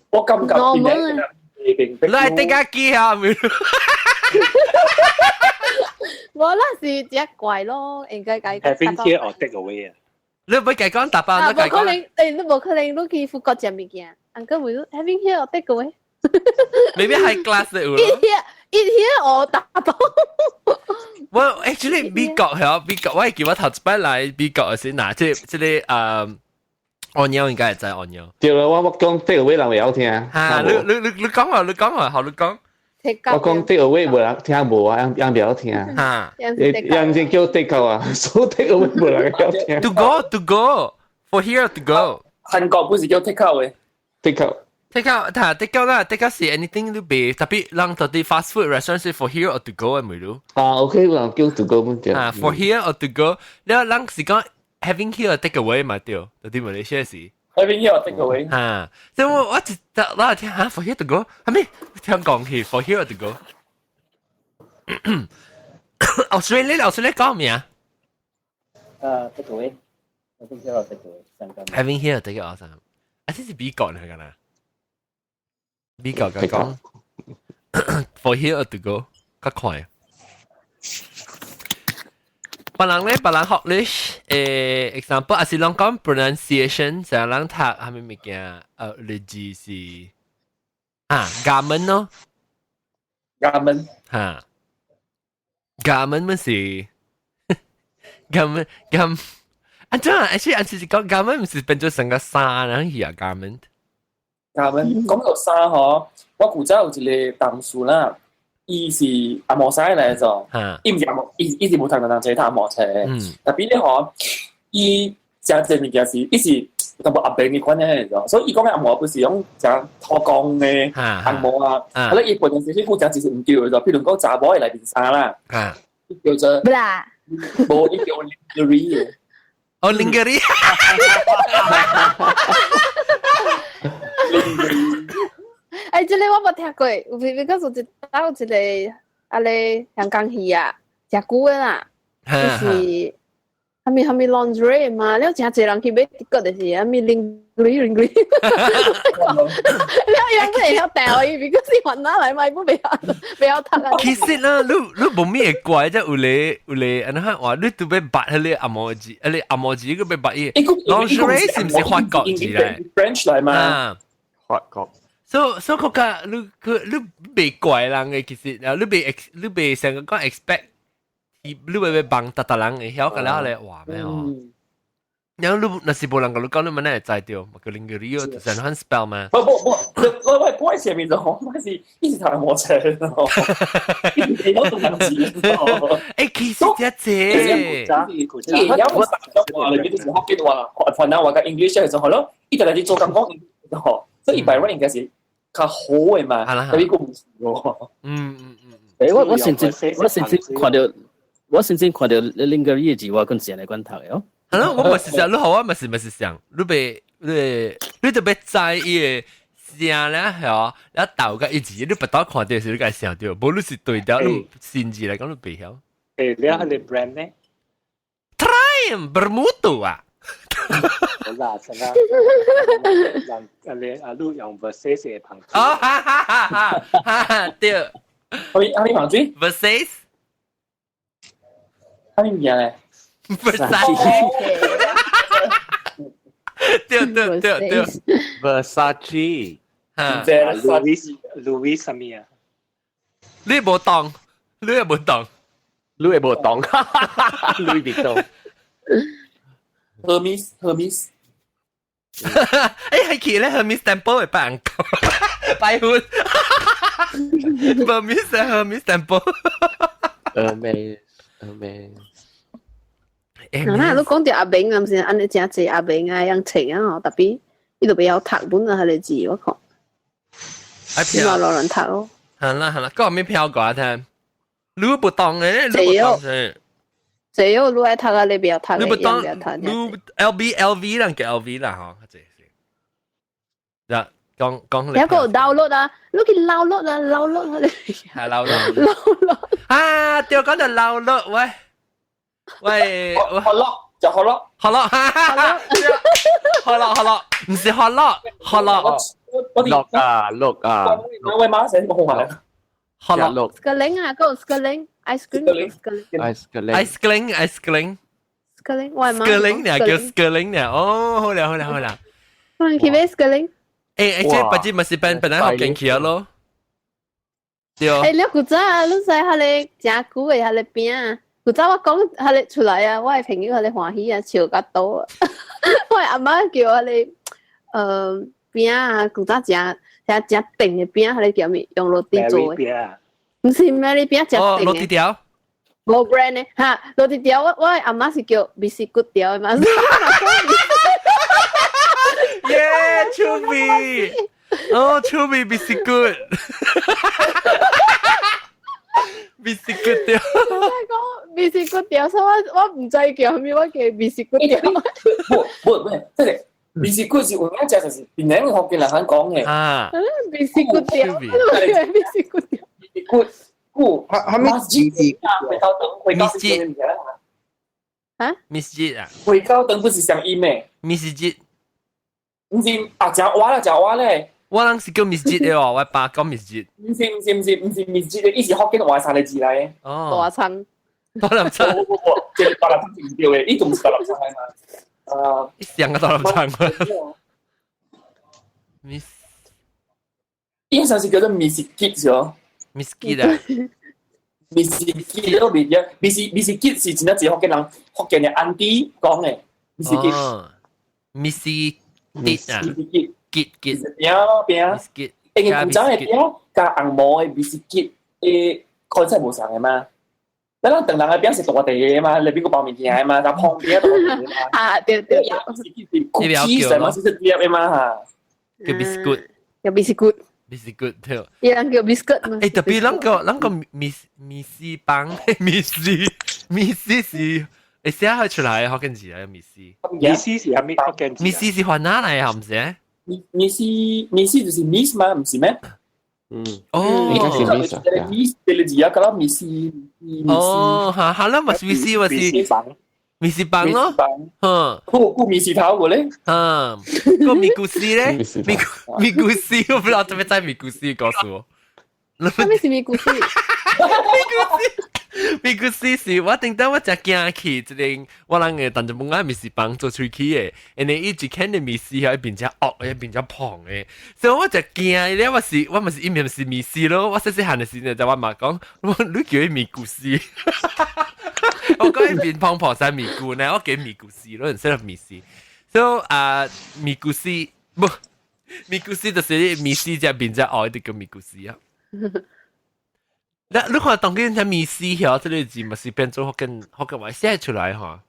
我感覺normal 你係得家機啊？無啦，是只怪咯，應該解。 Having here or take away 啊？你唔會講打包，你無可能，誒，你無可能，你去富國食物件，uncle 會 having here or take away。 Maybe high class 的有 Eat here, eat here or 打包。我 actually 美國係美國，我係記我頭一擺來美國嘅時，嗱，這這個誒，按鳥應該會知按鳥。對啦，我我講 take away 人會曉聽。嚇，你你你你講話，你講話，好，你講。我講 take away 無人聽無啊，人人袂曉聽。嚇，人人叫 take out 啊，所以 take away 無人曉聽。 To go, to go, for here to go。韓國不是叫 take out 嘅，take out。 take out，但 take out 啦，take out 是 anything 都別，特別人到啲 fast food restaurant 是 for here or to go 嘅咪咯。啊，OK，人叫 to go 唔對。啊，for here or to go，你人是講 having here or take away 嘛對，到啲馬來西亞是。 having here or take away。啊，所以我我一我聽嚇 for here to go，係咪聽講去 for here or to go？Australia Australia 講咩啊？啊，take away，having here or take away，三個。 having here or take away 三，啊，這是美國嚟㗎啦。美國嘅講 for here or to go 較快。別人咧，別人學咧，誒，example，還是攏講 pronunciation，成日人讀啥物物件，例子是啊，garment 咯，garment，嚇，garment 乜是 garment garment，啊，真係，actually，按是講 garment 毋是變做成個衫人去啊，garment。 garment 講到衫嗬，我古早有一個同事啦。伊是紅毛屎來做，伊毋是紅毛，伊伊是無讀兩冊讀紅毛冊。特別咧嗬，伊食這物件是，伊是淡薄阿伯嘅款嘅嚟所以伊講嘅紅毛不是用食土公嘅紅毛啊，啊咧伊本身是負責就是毋對嘅，譬如講查某嘅內面衫啦，叫做 bra，無伊叫 lingerie 哦 lingerie。哎，這個我無聽過，有比較有一有一個啊咧香港戲啊，誠久的啦，就是係咪係咪 lingerie 嘛？你有真濟人去買個就是係咪 lingerie lingerie？你樣會曉掉伊，because 是雲南來買不袂曉袂曉讀啊。其實啦，你你無咩會怪，即有咧有咧，按怎話？你都欲捌彼个紅毛字，彼个紅毛字，閣欲捌伊。lingerie 是毋是法國字來？French 來嘛？法國。所所以國家你佢你袂怪人嘅，其實你袂你袂成個講 expect。你會欲幫逐逐人會曉個了咧話咩哦？然後你若是無人共你講，你問會知著，嘛叫 lingerie 就按怎 spell 嘛？不不不，我我我前面就我是一直讀無冊咯，你都讀字。欸，其實這這，你有冇話裏邊就是福建話、雲南話嘅 English 就好咯，伊就嚟做咁講，吼，所以by right 應該是較好嘅嘛，但係個唔是喎。欸，我我甚至我甚至看著。我甚至看著 lingerie 字，我講是按呢款讀的哦。係咯，我嘛是想，你好，我嘛是嘛是想，你袂你你特別知伊个聲咧，係哦，你鬥個一字，你不當看著時，你該想著，無你是對調，你新字來講你袂曉。欸，你係你 brand 呢？Triumph bermutu 啊！好啦，真啦，人啊你啊你用 Versace 的旁。哦，哈哈哈哈哈，對。阿你阿你旁水？Versace。啥物名咧？Versace。對對對對，Versace。哈，Louis Louis 啥物啊？你無當，你也無當，你也無當，Louis Vuitton。 Hermes Hermes。欸，係其咧 Hermes Temple 會拜人拜婚。Hermes Hermes Temple。 Hermes Hermes。嗱，你講著阿明，毋是按呢誠濟阿明啊，樣冊啊吼，特別伊就袂曉讀本啊，彼个字我看。愛票。老人讀咯。係啦係啦，講咩票過聽？你不當嘅，你不當先。濟哦，你愛讀啊，你袂曉讀，你不當，你 L B L V 啦，叫 L V 啦，吼，這是。嗱，講講。有個 download 啊，你去 download 啊，download 啊。係 download。 download。啊，對，講到 download，喂。喂，可樂就可樂，可樂，哈哈哈，可樂可樂，毋是可樂，可樂，樂啊樂啊，喂媽寫個號碼，可樂， Skirling 啊，個 Skirling，ice cream， ice cream ice cream ice cream Skirling，喂媽，Skirling 呢叫 Skirling 呢，哦，好啦好啦好啦，我去買 Skirling，欸，這不知咪是變本來學堅起咯，對。欸，你古早啊，你知彼个誠久的彼个餅啊？古早我講彼个出來啊，我的朋友彼个歡喜啊，笑甲倒啊。我的阿嬤叫彼个餅啊，古早誠誠誠甜的餅，彼个叫啥物？用 roti 做的。毋是 Mary 餅，誠甜的。 roti 條。無 brand 的哈，roti 條我我的阿嬤是叫 biskut 條的嘛。耶，趣味！哦，趣味 biskut。biskut 條。我講 biskut 條，所以我我毋知叫啥物，我叫 biskut 條。無無咩，這個 biskut 是有影食就是檳城福建人肯講的。啊。 biskut 條，biskut 條。 biskut 古，哈物字字？回高燈，回高燈。啊？ masjid 啊？回高燈不是相音的。 masjid。毋是啊，食碗啦，食碗咧。我人是叫 masjid 的哦，我爸講 masjid。毋是毋是毋是毋是 masjid 的，伊是福建話三个字來的。哦。大餐。大粒餐。無無無，這個大粒餐是毋對的，伊總是大粒餐嘛。啊，上個大粒餐。Miss，伊上是叫做 masjid 是哦。 masjid 啊。 masjid 都袂記，masjid masjid 是真正一個福建人福建的 auntie 講的。masjid。 masjid 啊。結結餅餅，因為古早的餅佮紅毛的 biskut 的 concept 無仝的嘛。咱咱唐人的餅是大塊的嘛，內面閣包物件的嘛，但旁邊大塊的嘛。啊，對對對。 cookies 嘛，是是碟的嘛哈。叫 biskut。叫 biskut。 biskut 對。伊人叫 biscuit 嘛。欸，特別咱個咱個米米絲幫米絲米絲是會寫開出來福建字啊，米絲。米絲是啥物福建字？米絲是雲南來的，毋是？米米絲米絲就是 miss 嘛，毋是咩？嗯。哦。應該是 miss 啊。 miss 這個字啊，叫做米絲米絲。哦，哈，哈，咱嘛是米絲，嘛是。麵豉棒咯，嗯，個麵豉頭個咧，嗯，個麵故事咧，麵麵故事我不知道做咩在麵故事告訴我。啥物是麵故事？麵故事是我頂當我食驚去，一個我人嘅但就冇愛麵豉棒做喙齒的，因為伊一牽的麵豉係變成惡，會變成胖的，所以我就驚咧，我是我咪是伊面是麵豉咯，我細細漢的時陣就我媽講，我你叫伊麵故事，我講伊面胖胖曬麵菇呢，我叫麵故事咯，instead of 麵豉，所以啊麵故事無麵故事就是麵豉只變成惡，就叫麵故事啊。那你看當今隻麵豉曉，這個字咪是變做福建福建話寫出來哈？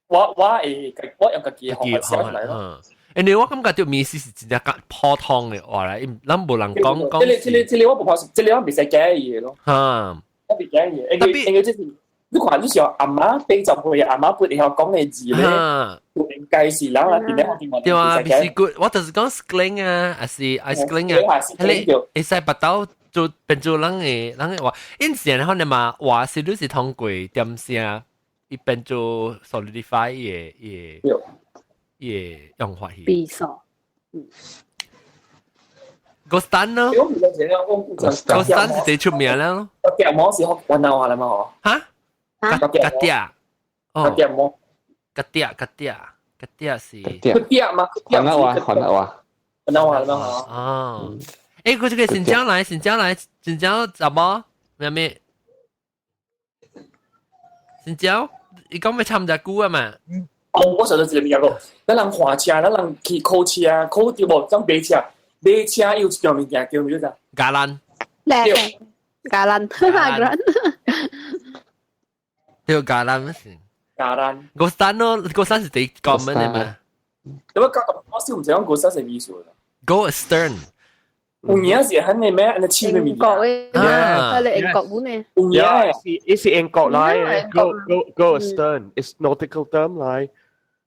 我會我用家己學寫出來咯。因為我感覺到麵豉是真正較普通的話來，咱無人講講。這個這個這個我不怕，這個我袂使假嘢咯。我袂假嘢，因為因為這是你看你是阿媽80歲，阿媽不會曉講的字咧，應該是人啊，邊咧學電話。對啊，不是骨，我就是講 slang 啊，還是 slang 啊，彼個會使腹肚。做變做人的人的話，因前可能嘛話是你是通過點聲，伊變做 solidify 伊的伊的伊的用法去。比數。嗯。個單咯，個單是最出名啦咯。個夾膜是學雲南話啦嘛？嚇？個夾哦。個夾膜。個夾個夾個夾是。個夾嘛？雲南話，雲南話。雲南話啦嘛？哦。誒，佢這個新疆來，新疆來，新疆怎麼？咩咩？新疆，伊講欲參加久啊嘛？哦，我想到一個物件個，咱人換車，咱人去考車，考著無？怎買車？買車有一種物件叫咩做？加蘭。對，加蘭，加蘭。對，加蘭乜事？加蘭。高山咯，高山是第講乜的嘛？咁啊，我先唔知講高山係意思啦。 Go astern。有影是很個咩？那簽嘅物件。英國嘅，係你英國本嘅。有影是，是英國來。Go go go astern, it's nautical term 來。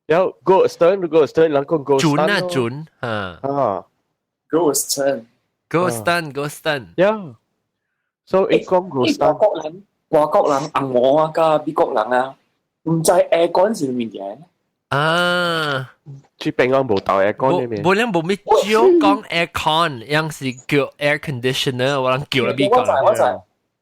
然後 go astern, go astern，人講 go 準啊準，嚇。啊。 Go astern, go astern, go astern。 Yeah. So 伊講 go astern。外國人，外國人紅毛啊，佮美國人啊，毋知 aircon 是物件。啊！這邊講無鬥 aircon 呢邊。無人無咪少講 aircon，樣是叫 air conditioner，我人叫了美國。我知我知。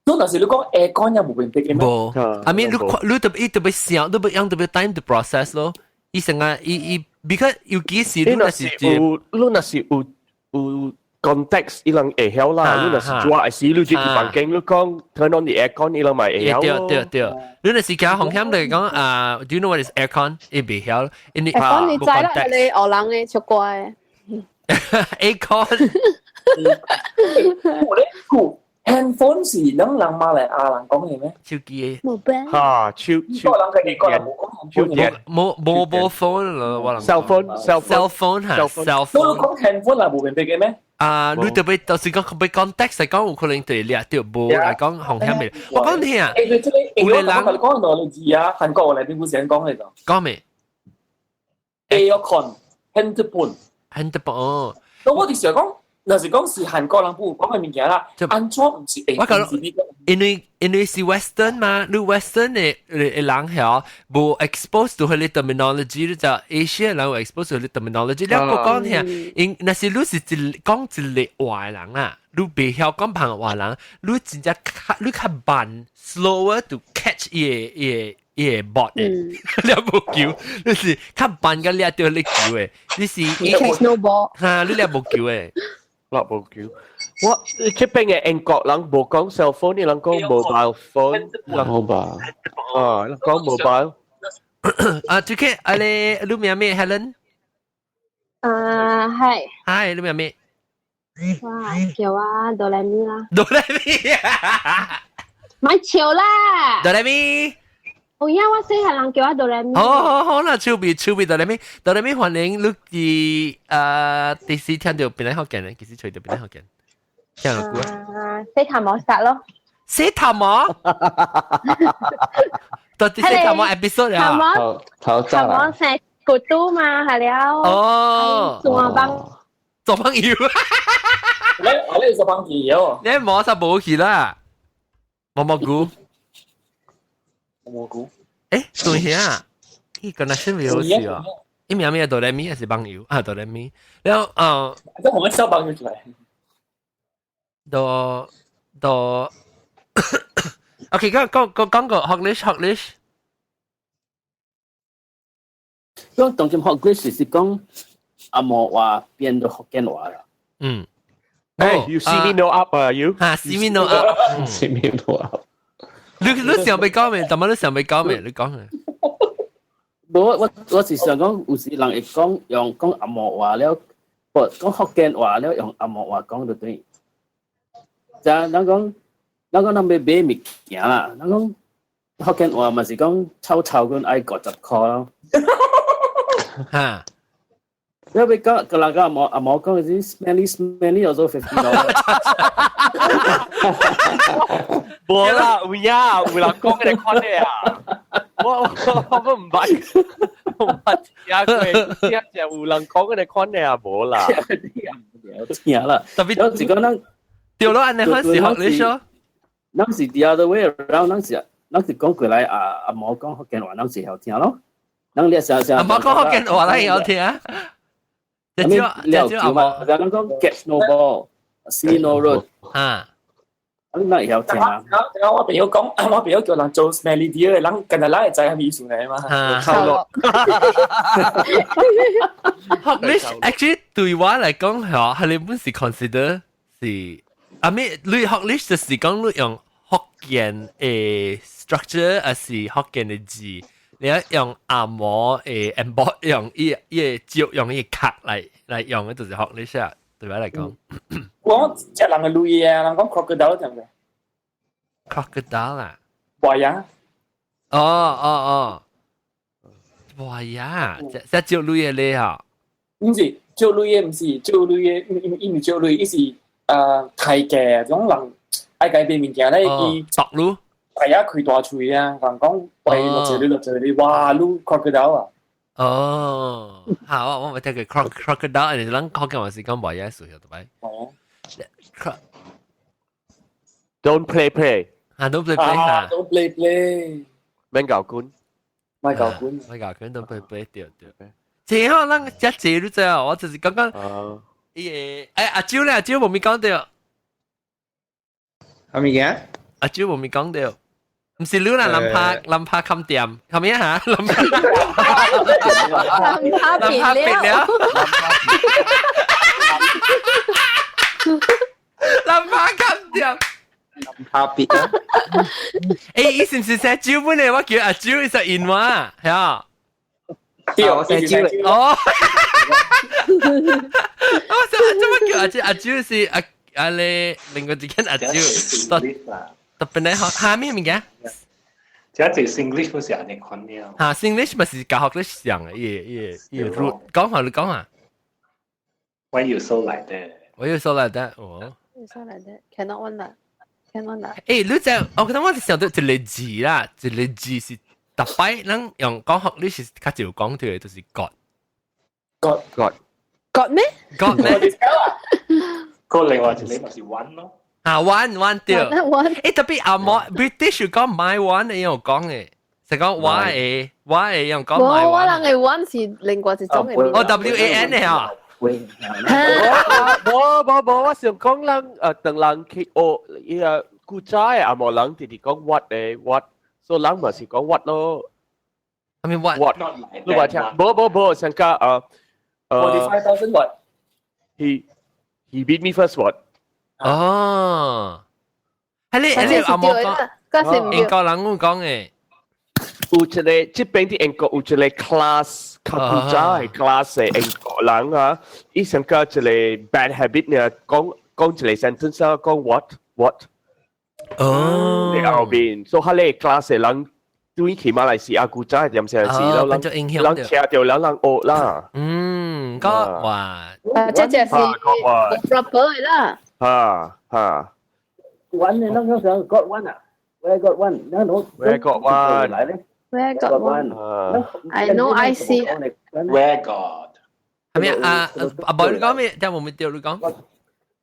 你若是你講 aircon 也無明白嘅咩？無，I mean 你你特別特別想，你別用特別 time to process 咯。伊成個伊伊，because 尤其是你若是有，你若是有有 context，伊人會曉啦。你若是做係時，你入去房間，你講 turn on the aircon，伊人嘛會曉。對對對，你若是講風險嚟講啊，Do you know what is aircon？伊袂曉，因為 aircon 你知啦，你學人嘅出怪。 aircon。我咧，handphone 是咱人馬來亞人講嘅咩？手機嘅。冇病。嚇，手手。人嘅美國人冇講 handphone。冇 mobile phone 咯，我人。 cell phone cell phone 嚇，cell phone。你講 handphone 係冇明白嘅咩？啊，你特別就是講佢 context 嚟講，有可能對掠到，無來講風險嘅。我講聽啊，有個人講到你知啊，韓國內邊不是講嘅就。講咩？Aircon handphone handphone。咁我哋成日講。若是講是韓國人不講嘅物件啦，安怎毋是？我講，因為因為是 Western 嘛，你 Western 的的人曉無 expose to 彼個 terminology，你就 Asia 人有 expose to 彼個 terminology。你講講聽，因若是你是一講一個話的人啦，你袂曉講旁話人，你真正較你較慢，slower to catch 伊个伊个伊個 bot 的，你無球，你是較慢個掠著你球的，你是 catch no ball，哈，你掠無球的。落無球。我這邊的英國人無講 cell phone，伊人講 mobile phone。 mobile。啊，人講 mobile。啊，這個啊你你名咩？Helen？啊，係。 Hi，你名咩？哇，叫我哆來咪啦。哆來咪。咪笑啦。哆來咪。有影我細漢人叫我哆來咪。好好好啦，手臂手臂哆來咪，哆來咪歡迎你佇第時聽著邊個福建咧？幾時吹著邊個福建？聽落久啊？洗頭毛殺咯。洗頭毛？到底洗頭毛 episode 啊？頭頭頭毛成骨都嘛，係了。哦。做幫做朋友。你我你做朋友。你摸實冇去啦，摸蘑菇。蘑菇。誒，對啊。伊 connection 未好勢啊！伊名咩哆來咪還是網友啊？哆來咪，然後啊，這我們小朋友出來。到到，OK，講講講講個 Hoglish Hoglish。講當今 Hoglish 是講紅毛話變到福建話啦。嗯。 Hey, you see me no up 啊，you？嚇，see me no up。 See me no up。你想欲講咩？怎麼你想欲講咩？你講咩？無我是想講，有時人會講用講紅毛話了，無講福建話了，用紅毛話講就對。就人講人欲買物件啦，人講福建話嘛是講臭臭阮愛50箍咯。嚇！你欲講個人講紅毛講是 smelly smelly also $50。無啦，有影有人講嗰個款的啊！我毋捌，我毋捌聽過，聽者有人講嗰個款的啊，無啦。聽啦，特別有是講咱對咯，按呢款是 Hoglish 咯。咱是 the other way around，咱是講過來啊，紅毛講福建話，咱是曉聽咯。咱你想想，紅毛講福建話，咱曉聽。這了解嘛？咱講 get snowball，see no road。啊。你哪會曉聽啊？我朋友講，我朋友叫人做 smelly deer 的人，近日咱會知啥物意思呢嘛？臭落。Hoglish actually 對我來講，嗬，係你本是 consider 是，啊咩？你 Hoglish 就是講你用福建的 structure，還是福建的字，你要用紅毛的 embody 用伊個照用伊個殼來用的，就是 Hoglish 啊。對我來講。我食人的鐳啊，人講 crocodile 知毋知？crocodile 啊？豺仔。哦哦哦，豺仔，這借鐳的咧吼？毋是借鐳的，毋是借鐳的，伊毋是借鐳，伊是刣價，種人愛改變物件咧，伊獨鐳，大家開大喙啊，人講喂落這裡落這裡，哇，你 crocodile 啊！哦，好，我冇聽過 crocodile，你咱福建話是講豺仔數對咪？哦。 Don't play play。啊，don't play play 嚇。 Don't play play。免搞官。莫搞官。莫搞官，don't play play 對對。這好，咱遮濟你知啊？我就是剛剛，伊個，阿周咧，阿周無咪講到。啥物件？阿周無咪講到。毋是你啦，林柏林柏冚店，係咪啊？嚇，林柏林柏林柏別了，林柏冚店，林柏別啊！伊是毋是姓周本的？我叫阿周，伊是因話，係啊。對，我姓周。哦，我想做乜叫阿周？阿周是阿阿你另外一間阿周，特別咧學下咩物件？這這 Singlish 不是按呢款了。嚇，Singlish 咪是教學咧上嘅，伊個 root 講下你講下。 Why you so like that？ Why you so like that？哦。 You so like that？Cannot one 啦，cannot 啦。你知我覺得我是想到一個字啦，一個字是逐擺咱用講學你是較少講到的，就是 God。 God God God 咩？God 咩？個另外一個咪是 one 咯。啊，one one 對。 one。特別紅毛 British 有講 my one 伊有講的，是講我的用講 my one。我人的 one 是另外一種的。哦，WAN 的啊。無無無，我想講人當人去學伊個古早的紅毛人直直講 what 的 what，所以人嘛是講 what 咯。 I mean what？ what？你話聽？無無無，上加45,000 what？ He beat me first what？哦，係你紅毛講，英國人有講的。有一個這邊佇英國有一個 class 較古早的 class 的英國人啊，伊上加一個 bad habit 呢，講講一個 sentence 啊，講 what what。哦。佇後面，所以彼個 class 的人對去馬來西亞古早的點聲事，哦，變做影響人聽著人人學啦。嗯，個哇，啊，這就是 proper 的啦。哈哈。 One 你啷個講 got one 啊？Where got one？那攞 Where got one？來咧 Where got one? I know I see. Where got？係咪啊？阿寶你講咩？聽無咪對你講。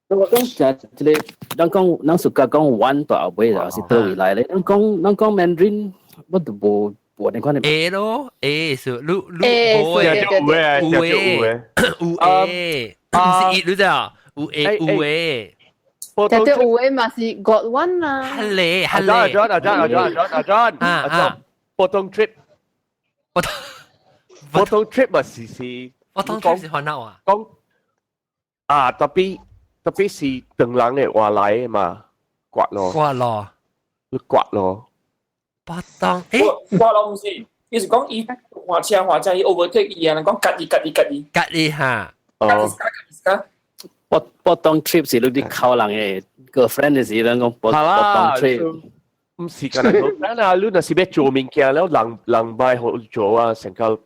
我講就這個，咱講咱暑假講 one 大後尾就是佗位來咧。咱講 Mandarin，我都無半，你看你。 A 咯，A 是你你 A 無有嘅，有嘅，有嘅，唔是一，你知啊？有 A 有嘅。就對有嘅嘛是 got one 啦。係咧，係阿咧。 John 阿 John 阿 John 阿 John 阿 John 阿 John，波東 trip，波東 trip 咪是是，波東 trip 是番鬧啊？講啊，特別特別是唐人嘅話來嘛，刮咯，刮咯，你刮咯。波東，誒，刮咯唔是，伊是講伊換車換車，伊 overtake 伊啊，人講吉伊吉伊吉伊，吉伊哈，哦，波波東 trip 是你啲靠人嘅 girlfriend 嘅時，人講波波東 trip。唔是干那講，啊，你若是欲做物件了，人人買好做啊，成個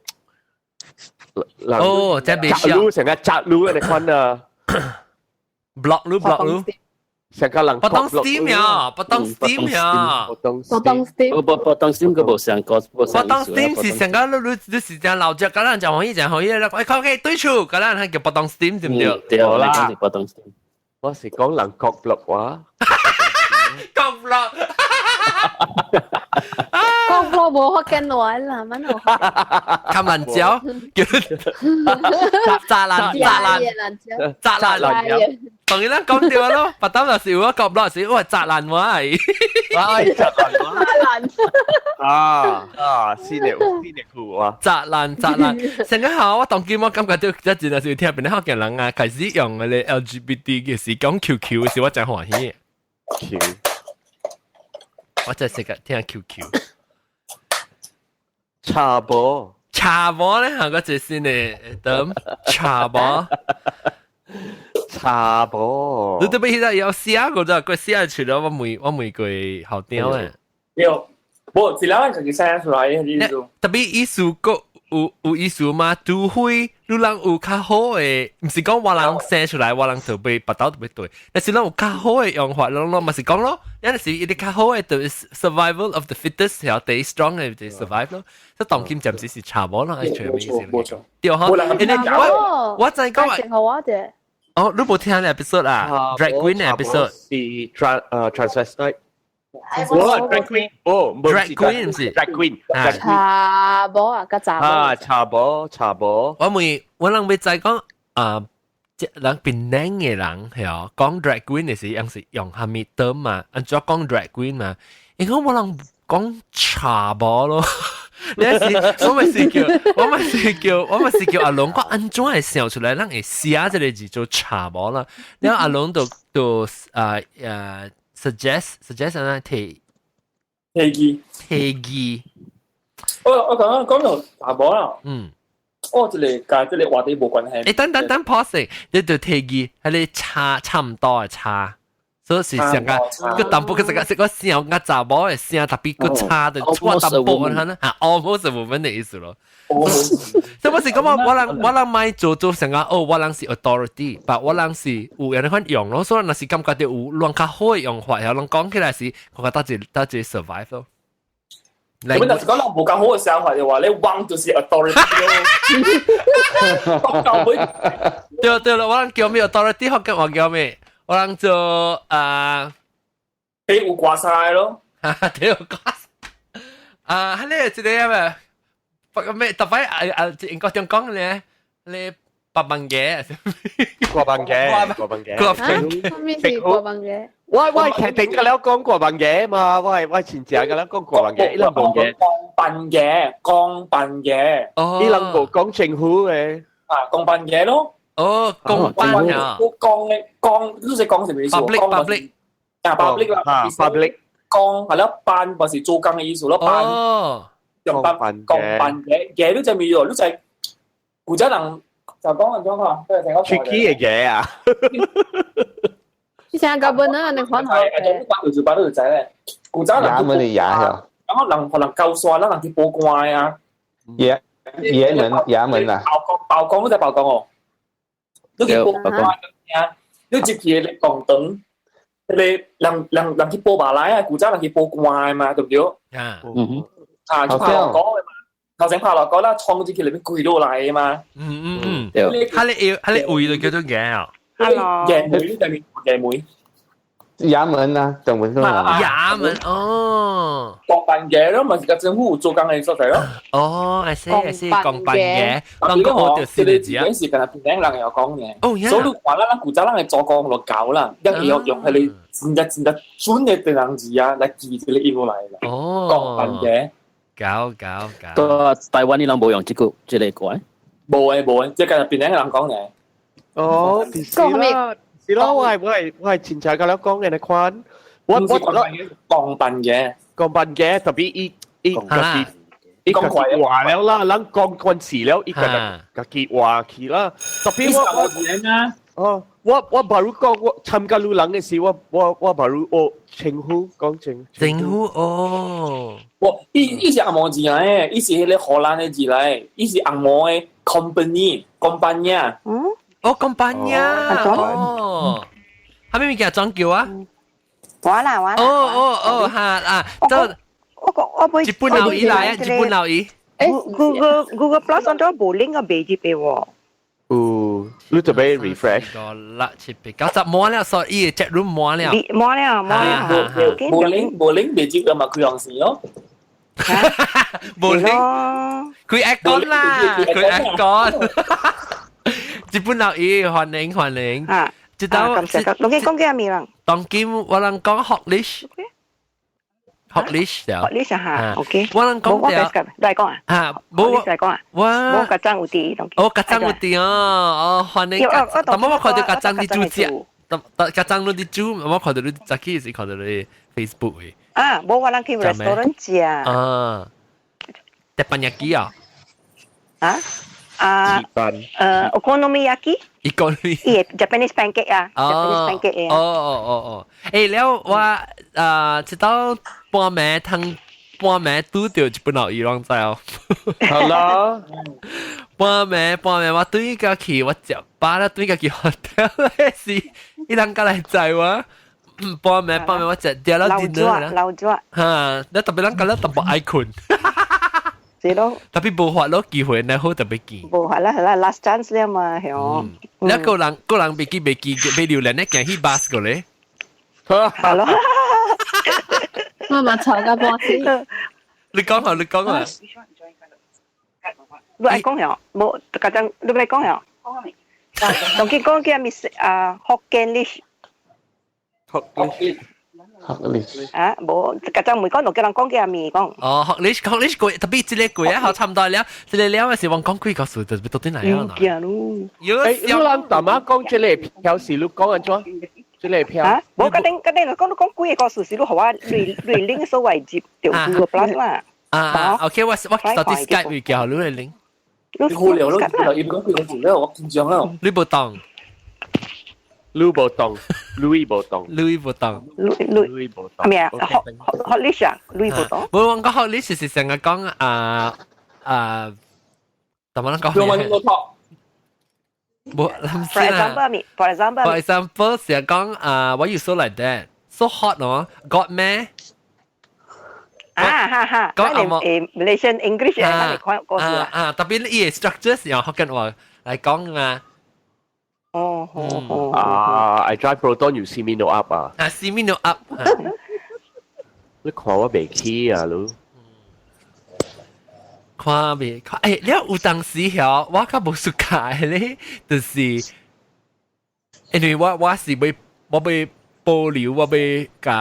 人哦，這袂窄路成個窄路你看啊，block 路 block 路，成個人波東 steam 呀，波東 steam 呀，波東波東 steam，波波東 steam 個無上個，波東 steam 是成個你你你是正老隻，個人就可以就可以啦，喂，求其對處，個人係叫波東 steam 對唔對？對，你講是波東 steam。我是講人國 block 話，國 block。國 block 無福建話啦，蠻好。冚爛椒，叫炸爛炸爛炸爛，當然啦，講對咯，白膽就是有國 block 是我炸爛話係，哎，炸爛話，炸爛啊啊，是的，是的，酷啊！炸爛炸爛，成個下我當今我感覺到一陣時聽邊啲福建人啊，開始用嗰個 LGBT 嘅時講 QQ 嘅時，我真歡喜。 Q，我真係識個聽 QQ。查某，查某咧，下個字先嘅，等查某，查某。你特別現在有寫過咋？佢寫出來，我問我問過校長誒。對，無，一人自己寫出來嘅意思。特別意思個有有意思嗎？除非你人有較好嘅，毋是講我人生出來，我人就欲腹肚特別對。但是咱有較好嘅用法，攏攏嘛是講咯，有陣時伊啲較好嘅就 survival of the fittest，係第 strong 嘅就 survive 咯。即當今暫時是查某啦，係全冇錯冇錯。對哈，因為我我知講話，我啫。哦，你無聽那 episode 啊？Drag Queen episode 是 trans 誒 transvestite。哦，drag queen，哦，drag queen 毋是 drag queen，查某啊，佮查某啊，查某查某。我問我人欲知講啊，這人檳城嘅人係哦，講 drag queen 嘅時，樣是用蝦米 term 嘛？按怎講 drag queen 嘛？因為我人講查某咯。你是我咪是叫我咪是叫我咪是叫阿龍，我按怎會想出來，咱會寫這個字做查某啦。然後阿龍就就啊啊 suggest 啊提提議提議。我我講講到查某啦，我這個佮這個話題無關係。誒，等等等 pause，你就提議係你差差唔多嘅差。所以是上個個淡薄個這個這個聲個查某嘅聲特別個差的錯淡薄啊，啊，almost 無分的意思咯。所以我是講我我人我人莫做做成個哦，我人是 authority，但我人是有人款用咯，所以若是感覺到有亂較好嘅用法，然後人講起來是，我覺得一得一 survive 咯。咁若是講人無較好嘅想法嘅話，你忘就是 authority 咯。教會對對啦，我人叫咩 authority，福建話叫咩？我人做啊，你有掛晒咯，對掛啊，係咧，這個咩？不過咩？特別啊啊，英國點講咧？你白飯嘅，過飯嘅，過飯嘅，過飯嘅，咩是過飯嘅？我我係定嘅了講過飯嘅嘛，我係我前正嘅了講過飯嘅，伊人無嘅，講笨嘅，講笨嘅，哦，伊人無講政府嘅，啊，講笨嘅咯。哦，公辦啊，講嘅講，你識講是咩意思？public public 啊，public 啦，public 講係咯，辦還是做工嘅意思咯，辦用辦講辦嘅嘅，你就咩喎？你就古仔人就講人講話，即係成個 tricky 嘅嘢啊！之前夾本啊，你看下。係啊，就是辦就知咧。古早人衙門的衙係。然後人可能夠煞，咱人去報官啊。衙衙門衙門啊。曝光曝光，你知曝光哦。你去報官啊？你入去你廣東，你人人人去報馬來啊，古早人去報官嘛，對唔對？啊，嗯啊，去拍落歌嘛，頭先拍落歌啦，衝進去裏面跪落來嘛。嗯嗯嗯，對。他咧要他咧位就叫做嘅啊。 Hello。嘅妹，你係咪嘅妹？衙門啊，中文啊。衙門哦。公辦嘅咯，咪是個政府做工嘅所在咯。哦，I see I see，公辦嘅，當個我就這個字眼是跟檳城人有講嘅。所以你看咱咱古早人嘅做工落搞啦，一會用用佢哋真正真正準嘅檳城字啊，來記這個音落來啦。公辦嘅。搞搞搞。個台灣你人無用這個這個歌？無嘅無嘅，這個檳城人講嘅。哦，是啦，是啦，我係親戚甲你講嘅那款，我公辦嘅，公辦嘅，特別伊伊家己伊家己話了啦，人講慣詞了，伊家家己話去啦。特別我我哦，我 baru 講我參加路人嘅時，我 baru 我稱呼講稱稱呼哦。我伊伊是紅毛字來，伊是彼個荷蘭的字來，伊是紅毛的 company 公班呀。嗯。哦，公班呀。哦。係咪物件裝叫啊？我啦我啦。哦哦哦，哈啊，就我講我會日本老姨來啊，日本老姨。 Google Plus 按咗無 link 個未接嘅喎。有，你特別 refresh。個六七八九十滿了，所以 chat room 滿了。滿了滿了。無 link 無 link 未接嘅嘛，開樣線咯。無 link，佢 aircon 啦，佢 aircon。日本老姨歡迎歡迎。啊，知道。感謝。當今講幾咩人？當今我人講學歷。學歷就。學歷嚇，OK。我人講掉。來講啊。啊，冇。來講啊。我。我個張有啲。哦，個張有啲哦，哦，歡迎。但我看到個張啲主角，但但個張你啲主，我看到你早起是看到你 Facebook 嘅。啊，冇我人去 restaurant 食。啊。鉄板焼き啊。啊？啊。okonomiyaki。 Economy。伊 Japanese pancake 啊，Japanese pancake 哦哦哦哦，誒，了我啊，直到半暝通半暝拄著日本老姨攏知哦。好啦，半暝半暝我對個去，我食飽啦，對個去 hotel 咧是，伊人過來載我。半暝半暝我食掉了 dinner 啦。老咗。嚇，你特別人覺得特別愛睏。是咯。特別無法咯，機會呢好特別見。無法啦，係啦，last chance 了嘛，係哦。你個人個人未記未記未榴蓮咧，行去 bus 個咧。係咯。我嘛吵到半死。你講啊，你講啊。你愛講呀？無，家陣你來講呀？當佢講叫咩啊？福建 lish。福建。福利。啊，無，家陣每講就叫人講叫咩講。哦，學你學你過，特別這個過啊，好差唔多了。這個了是往講幾個數，就到底哪樣啦？唔驚咯。有誒，你人大媽講這個票是你講安怎？這個票。啊，無，家陣家陣講你講幾個數是你予我累累拎所謂接掉 Google Plus 啦。啊，OK，我到底 Skype 會叫你來拎。你好了咯，伊講幾個數了，我緊張了。你無當。你無當，你無當，你無當，你無當。咩啊？學學學歷啊，你無當。無我講學歷是成日講啊啊，怎麼講？用我托。無， For example, 咪，For example。 For example，成日講啊，Why you so like that? So hot 喏，Got 咩？啊哈哈，講阿莫誒 Malaysian English 啊，你看過啊啊，特別伊個 structure 是用福建話來講嘛。哦哦啊，I drive Proton, you see me no up 啊。啊，see me no up。你看我袂起啊，你。看袂看，欸，你有當時曉，我較無暑假咧，就是，因為我是欲我欲保留，我欲共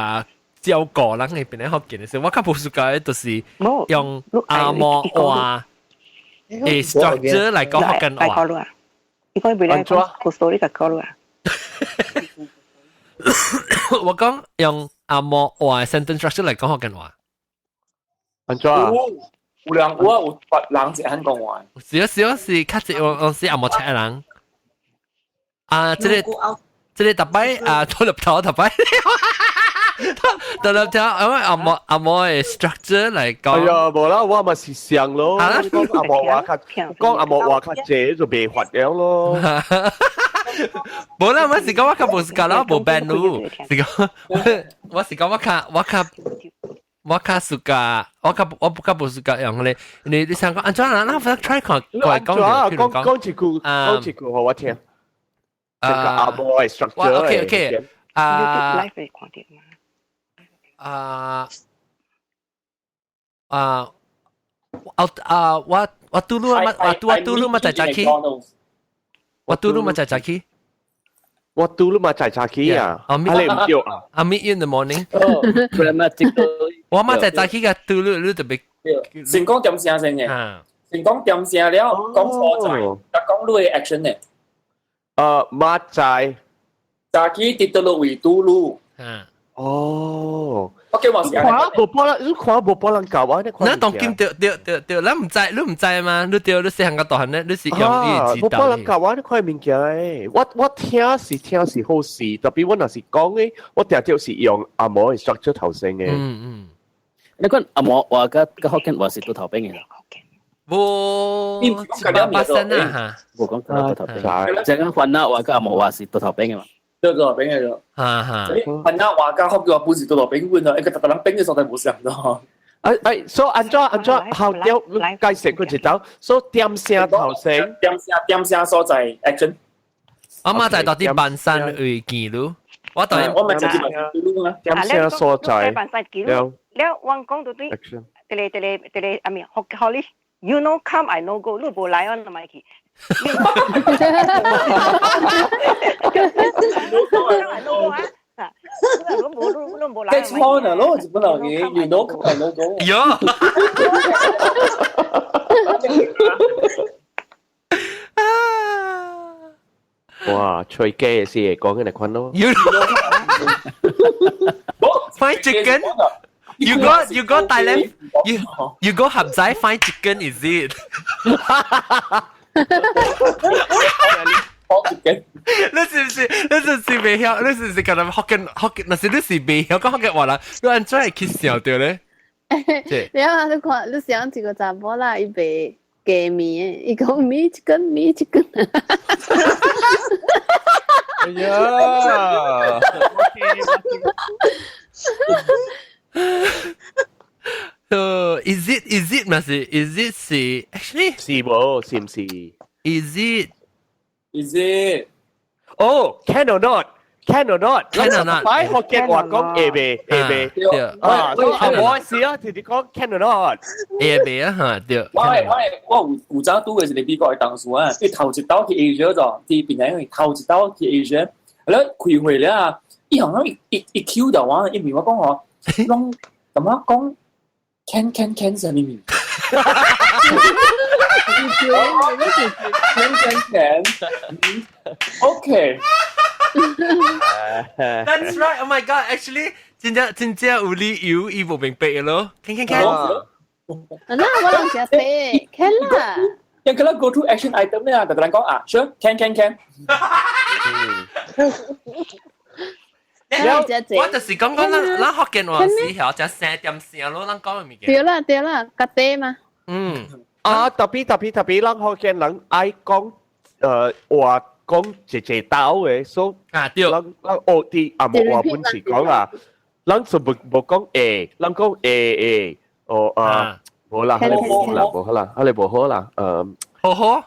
照顧人那邊咧福建的時候，我較無暑假就是用紅毛話誒 structure 來講福建話。你講袂來講，故事你甲講啊。我講用紅毛話 sentence structure 來講福建話。按怎啊？有人我有別人是按講話。是啊是啊是，較濟我我是紅毛車人。啊，這個這個逐擺啊，拖入頭逐擺。拖入頭，因為紅毛紅毛的 structure 來講。哎呀，無啦，我嘛是想咯。講紅毛話較講紅毛話較濟就袂發了咯。無啦，我是講我較無是講啦，無變路，是講我是講我較 suka，我較我較無 suka 用咧。你想講按怎啊？那我 try 看過來講。講講一句，講一句予我聽。這個紅毛的 structure。 OK OK。啊 YouTube live 會看到嘛？啊啊我啊我我拄路嘛，我拄我拄路嘛在早起，我拄路嘛在早起。我拄路嘛在早起啊，啊你唔對啊？I meet you in the morning。 Grammatical。我嘛在早起嘅拄路，你特別先講點聲先嘅，先講點聲了，講所在，再講你嘅 action 呢？馬仔早起佇倒落位拄路。哦。我叫我是看無波人，你看無波人教我，你看。那當今對對對對，咱唔知，你唔知嘛？你對，你細漢個大漢咧，你是用你無波人教我，你看物件誒。我聽是聽是好事，特別我若是講誒，我定著是用紅毛的 structure 頭先嘅。嗯嗯。你講紅毛話佮佮福建話是對頭邊嘅啦。無，100%啊！無講對頭邊，即係番仔話佮紅毛話是對頭邊嘅嘛。對對邊嘅咗。哈哈。番仔話佮福建話本是對頭邊本啊，一個逐逐人邊嘅所在無相咯。哎哎，所以按怎按怎後調解釋過一道，所以點聲頭先，點聲點聲所在 action。我媽在到底半山位見路，我當我咪就係半山路啊。點聲所在。半山記錄。了，我講到對，這個這個這個阿咪學學你，you no come I no go，你無來我就咪去。You no come I no go 啊！你無你無來。計錯啦，攞日本人嘅，you no come I no go。喲。哇，吹雞嘅事講緊嚟困咯。 You find chicken? You go Thailand? You go 合仔 find chicken is it? 你是唔是你是唔是未曉？你是唔是可能福建福建？若是你是未曉講福建話啦，你按怎會去想著咧？你啊，你看你想一個查某啦，伊賣雞麵的，伊講 me chicken me chicken。哎呀！ Is it 嘛是 is it 是 actually 是無是唔是 is it is it 哦 can or not can or not can or not 擺福建話講會袂會袂啊，啊我是啊，直直講 can or not 會袂啊嚇對。我我我有古早拄嘅是美國嘅同事啊，伊頭一道去 Asia 咗，佇檳城頭一道去 Asia，了開會了啊，伊好像一一一 Q 到我，伊問我講吼，攏感覺講 can can can 啥物物？can can can OK。 That's right. Oh my god. Actually，真正真正有理由，伊無明白嘅咯。can can can。那我攏食白，can 啦。人佢啦 go to action item 咧啊，特別人講啊，sure can can can。我就是講講咱咱福建話時候，食生點聲咯，咱講嘅物件。對啦對啦，家底嘛。嗯。啊，特別特別特別，咱福建人愛講話講一一道嘅，所以啊對，咱咱學啲啊無話本是講啊，咱就無無講會，咱講會會，哦啊，無啦，彼個無啦，無好啦，彼個無好啦，好好，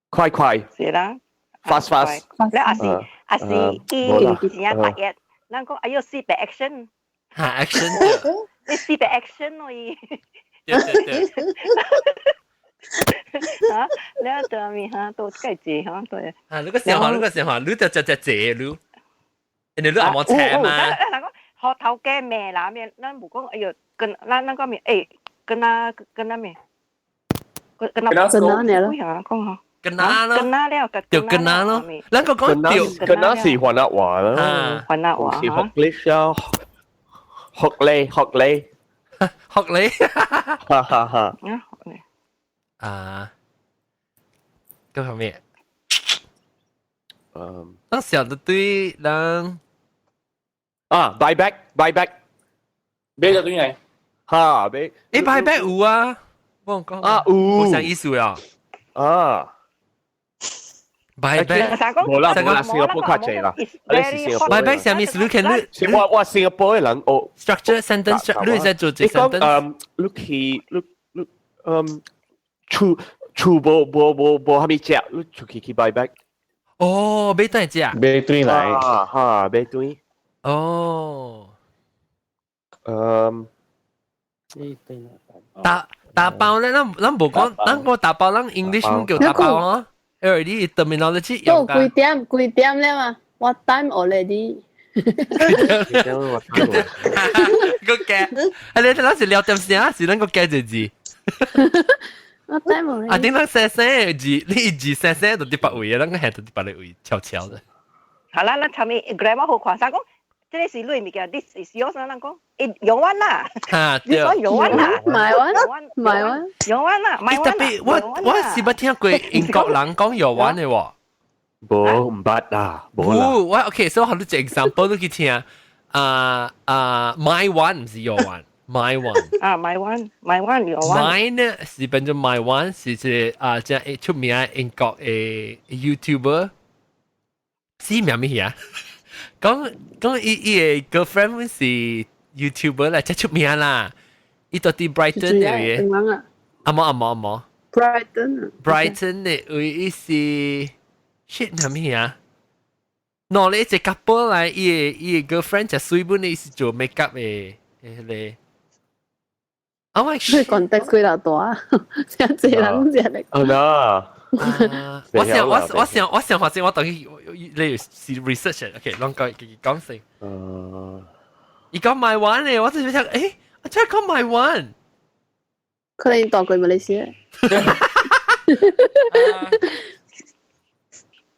快快，是啦，fast fast，你也是也是伊真正大熱，咱講哎喲四百 action，嚇 action，你四百 action 咯伊。對對對。嚇，你對面嚇都計字嚇對。啊，你個想法，你個想法，你就只只這你，你你阿冇車嘛？咱講學頭家咩啦咩，咱無講哎喲，跟咱咱講咩？誒，跟那跟那咩？跟跟那跟那咩咯？講嗬。跟那咯，跟那了，就跟那咯。咱個講對，跟那是番仔話啦，番仔話是學歷啊，學歷學歷學歷，哈哈哈。啊，嗰個咩？嗯，當時就對人啊，buy back buy back，買咗對嚟，哈買，誒 buy back 有啊，我講啊有，冇啥意思啊，啊。 buy back，冇啦冇啦，新加坡較濟啦，你是新加坡。 buy back 啥物意思？你看你，我我新加坡的人哦，structure sentence，你會使做一 sentence。嗯，你去你你嗯，厝厝無無無無啥物食，你出去去 buy back。哦，買轉食。買轉來。啊哈，買轉。哦。嗯。打打包咧，咱咱無講，咱個打包，咱 English 叫打包啊。因為你 terminology 都幾點幾點了嘛？What time already？個計，啊你咱是聊點聲，是咱個計一字。 What time already？啊，頂咱聲聲字，你字聲聲就佇別位，咱個係就佇別個位，悄悄的。好啦，咱尋日 grandma 好看，啥講？這個是你物件，this is yours 咱講，欸，用完啦。哈，你講用完啦。買完，買完，用完啦，買完特別我我是捌聽過英國人講用完的喎。無毋捌啦，無啦。我 OK，所以我你一 example 你去聽，啊啊，my one 毋是 your one，my one。啊，my one，my one，your one。 Mine 是變做 my one，是一個啊，這出名英國的 YouTuber，是名咩啊？講講伊伊的 girlfriend 是 YouTuber 啦，真出名啦。伊到佇 Brighton 的位，阿冇阿冇阿冇。 Brighton。 Brighton 的位伊是 shit 係咩啊？喏，你一個 couple 來，伊的伊的 girlfriend 就水本伊是做 makeup 的，迄個。啊喂！你 context 幾大大，真濟人食嚟。啊啦。我想我我想我想發現我等於你是 research，OK，攏講講先。伊講 my one 咧，我就想，誒，我真係講 my one。可能大過馬來西亞。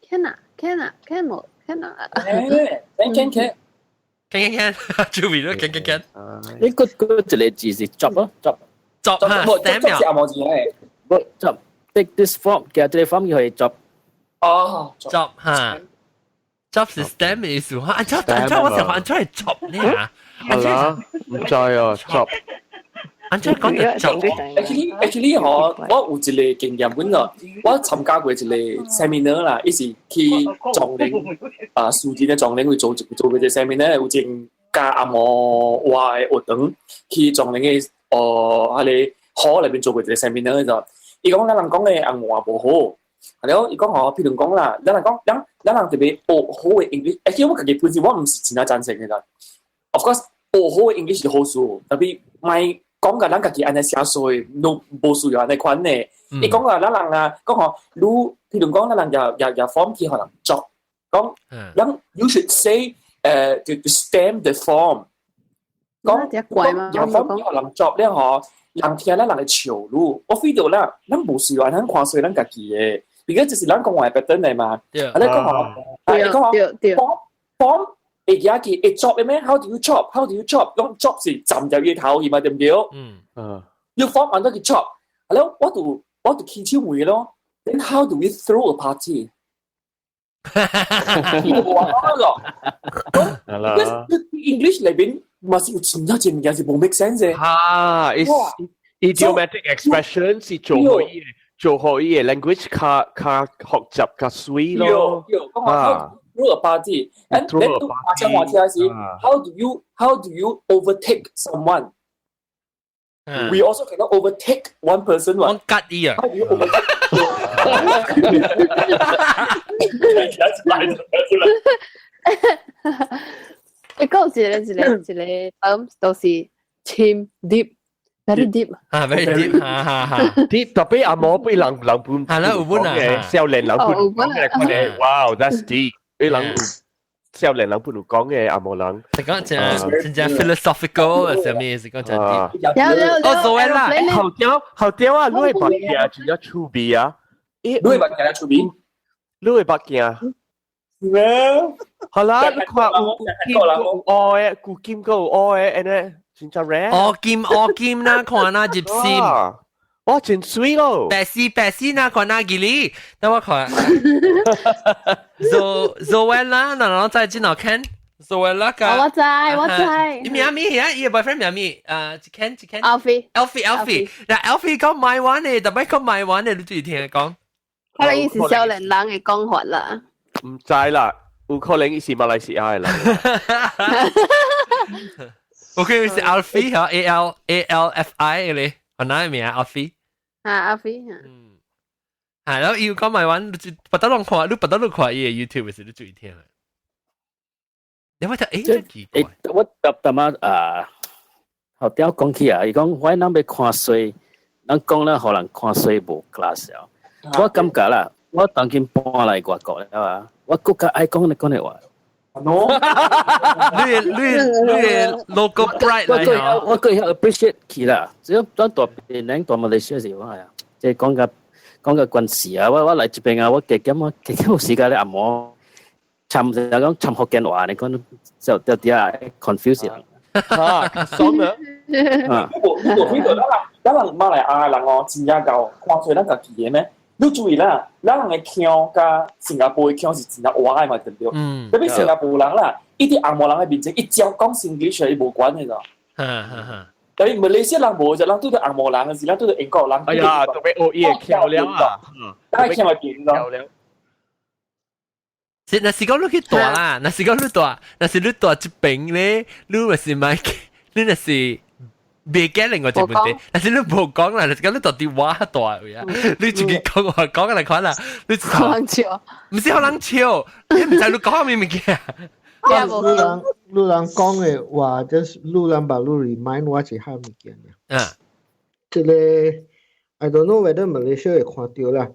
Can 啊，can 啊，can 冇，can 啊。 can can can can can can，注意咯，can can can。你個個一個字是 job 咯，job。 job 哈，stamp 是阿毛字咧。不 job take this form，其實這個 form 佢係 job。哦，job 哈，job 是 stamp 嘅意思。按照按照我想按照係 job 呢嚇。係啦，唔知啊，job。按照講就 job。 Actually 我我有一個經驗本咯，我參加過一個 seminar 啦，伊是去壯寧啊，樹枝的壯寧會做做過一個 seminar，有一教紅毛話的活動，去壯寧的哦，彼個 hall 內面做過一個 seminar 就，伊講咱人講的紅話無好，係咯，伊講吼，譬如講啦，咱人講，咱咱人特別學好的 English，actually 我家己本身我毋是真正贊成的啦。Of course，學好的 English 是好事，特別莫講甲咱家己按呢寫衰，攏無需要按呢款的。伊講啊，咱人啊，講吼，你譬如講，咱人也也也 form 去予人作，講，咱 you should say 誒，to stamp the form。講講 form 去予人作咧吼，人聽咱人會笑你，我 feel 到啦，咱無需要按呢看衰咱家己的，because 這是咱講話 pattern 來嘛。啊，你講吼，啊，你講吼，form form 會記記會 chop 的咩？How do you chop？How do you chop？講 chop 是站入伊頭去嘛，對毋對？嗯。嗯。要 form 按怎去 chop？係咯，我就我就起手問咯。Then how do we throw a party？伊就無話講咯。係啦。 English 裏邊嘛是有真正物件是無 make sense 的。啊，is idiomatic expression 是做好伊做好伊的 language 較較複雜較媠咯。啊。Throw a party, and then 話聽話聽是 how do you overtake someone? We also cannot overtake one person. 我吉伊啊。 How do you overtake? 你講一個一個一個 term 都是深 deep very deep 啊，very deep，哈哈哈。 deep 特別阿毛被人人本係啦，有本啊，少年人本講嘅，看咧，哇，that's deep。你人少年人本有講嘅紅毛人，是講真真正 philosophical 嘅啥物，是講真 deep。有有有。哦，所以啦，好屌好屌啊！你的目鏡真正趣味啊！你的目鏡趣味？你的目鏡。咩？好啦，你看有金有烏的，有金閣有烏的，按呢真正 rare。烏金烏金啦，看那入心。哇，真媠咯！白絲白絲那看那吉利，等我看。Zo Zoella，嗱我再進來看 Zoella 個。我知我知。伊名咩啊？伊個 boyfriend 名咩？啊，一 Ken 一 Ken。 Alfie。 Alfie Alfie，嗱 Alfie 講 my one 咧，特別講 my one 咧，你注意聽講。可能伊是少年人的講法啦。毋知啦，有可能伊是馬來西亞的人。我可以是 Alfie 嚇，A L A L F I 咧，我哪個名 Alfie？啊，Alfie。嗯。係咯，要講埋玩，不得攏看，你不得攏看伊个 YouTube 時，你注意聽。你話聽，真奇怪。我答答仔啊，頭拄講起啊，伊講我咱欲看衰，咱講咧，予人看衰無 class 啊。我感覺啦，我當今搬來外國了啊，我閣較愛講你講的話。 No，你 local pride 嚟啊！我閣會 appreciate 起啦，只要咱蹛檳城蹛馬來西亞時，我係啊，即係講個關事啊，我來這邊啊，我加減我加減有時間咧，紅毛摻就講摻福建話，你講就啲啊 confuse 人。啊，爽啊！如果回到咱人馬來亞人哦，真正𠢕看出咱家己的咩？你注意啦，咱人的腔佮新加坡的腔是真正活的嘛，對不對？嗯。特別新加坡人啦，伊佇紅毛人的面前，伊照講 Singlish 伊無管的咋。但係馬來西亞人無，就人對著紅毛人的時，咱對著英國人。哎呀，特別學伊會腔了啊！咱腔會變咯。是，若是講你去蹛啦，若是講你蹛，若是你蹛這邊咧，你咪是買，你若是袂驚另外一個問題，但是你無講啦，就是講你蹛佇我蹛位啊，你自己講話講來看啦，你予人笑，毋是予人笑，你毋知你講啥物件。你人講的話，就是你人把你 remind 我一項物件啊。這個 I don't know whether Malaysia 會看著啦。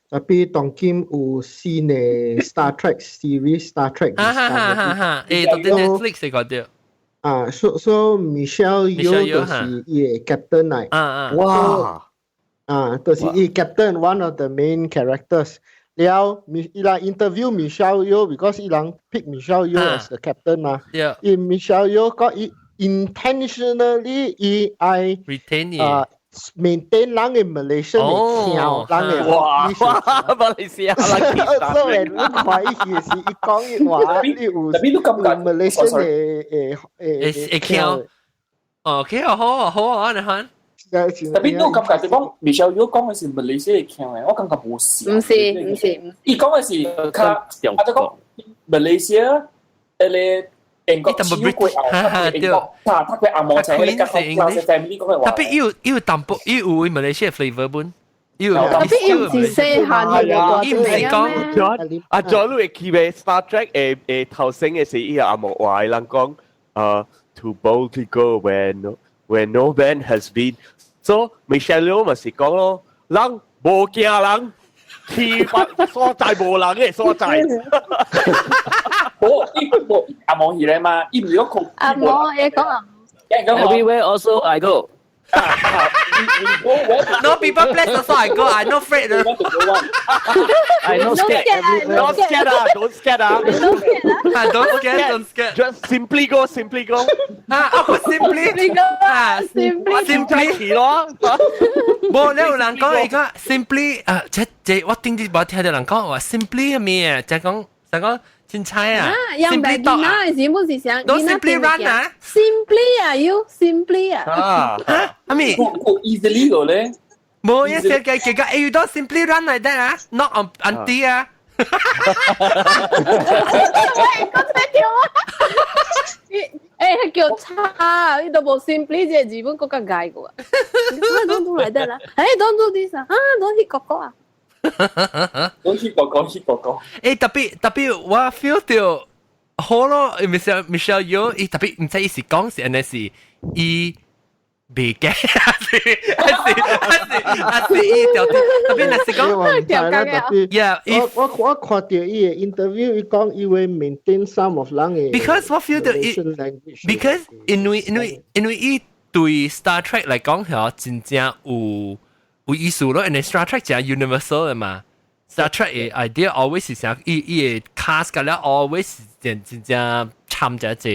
Tapi 當今有新的 Star Trek series，Star Trek。哈哈哈哈哈！到底 Netflix 會看著。啊，so Michelle Yeoh 就是伊个 captain 來。哇！啊，就是伊 captain one of the main characters。了，伊人 interview Michelle Yeoh because 伊人 pick Michelle Yeoh as the captain 嘛。伊 Michelle Yeoh 講伊 intentionally 伊愛 retain 啊 maintain 人的 Malaysian 的腔，人的哇，馬來西亞人。所以你看伊是伊講伊話，你有特別你感覺 Malaysian 的誒誒腔。OK，好啊好啊，你看。特別你感覺就講 Michelle Yeoh 講的是馬來西亞腔的，我感覺無是。毋是毋是，伊講的是較啊，就講馬來西亞迄個。英國超過後，英國他佢紅毛仔，你講 family 講的話。特別伊有淡薄，伊有馬來西亞 flavour 本。伊有特別伊毋是細漢嘅伊毋是講阿 John 你會記得 Star Trek 誒頭先的是伊個紅毛話，人講to boldly go where no man has been。So Michelle Yeoh 嘛是講咯，人無驚人，去所在無人的所在。無，伊無紅毛戲咧嘛，伊毋是講紅毛，伊講紅。 Everywhere also I go。 No people place also I go. I no afraid. I no scared. Don't scared 啊！Don't scared 啊！ Don't scared. Don't scared. Just simply go, simply go. 啊，simply 啊，simply simply 去咯。無，你有人講伊講 simply 啊，這這我頂日無聽著人講話 simply 係咩？就講就講凊彩啊，simply talk 啊，是本是想，don't simply run 啊，simply 啊，you simply 啊，啊，阿咪，easily 個咧，無一些嘅結果，you don't simply run like that 啊，not on auntie 啊。喂，講這條啊！叫差，你都無 simply 這個日本國家改過。Don't do like that 啦，don't do this 啊，don't hit 哥哥啊。 Don't hit 哥哥，hit 哥哥。特別特別，我 feel 到好咯，Michelle Michelle Yeoh，伊特別毋知伊是講是按呢是伊袂驚，還是還是還是還是伊條特別若是講，條講，Yeah，我看著伊的 interview，伊講伊會 maintain some of 人的，because 我 feel 到伊，because 因為伊對 Star Trek 來講係真正有意思咯，因為 Star Trek 真 universal 的嘛。Star Trek 的 idea always 是啥？伊伊的 cast 個了 always 是真真正參這這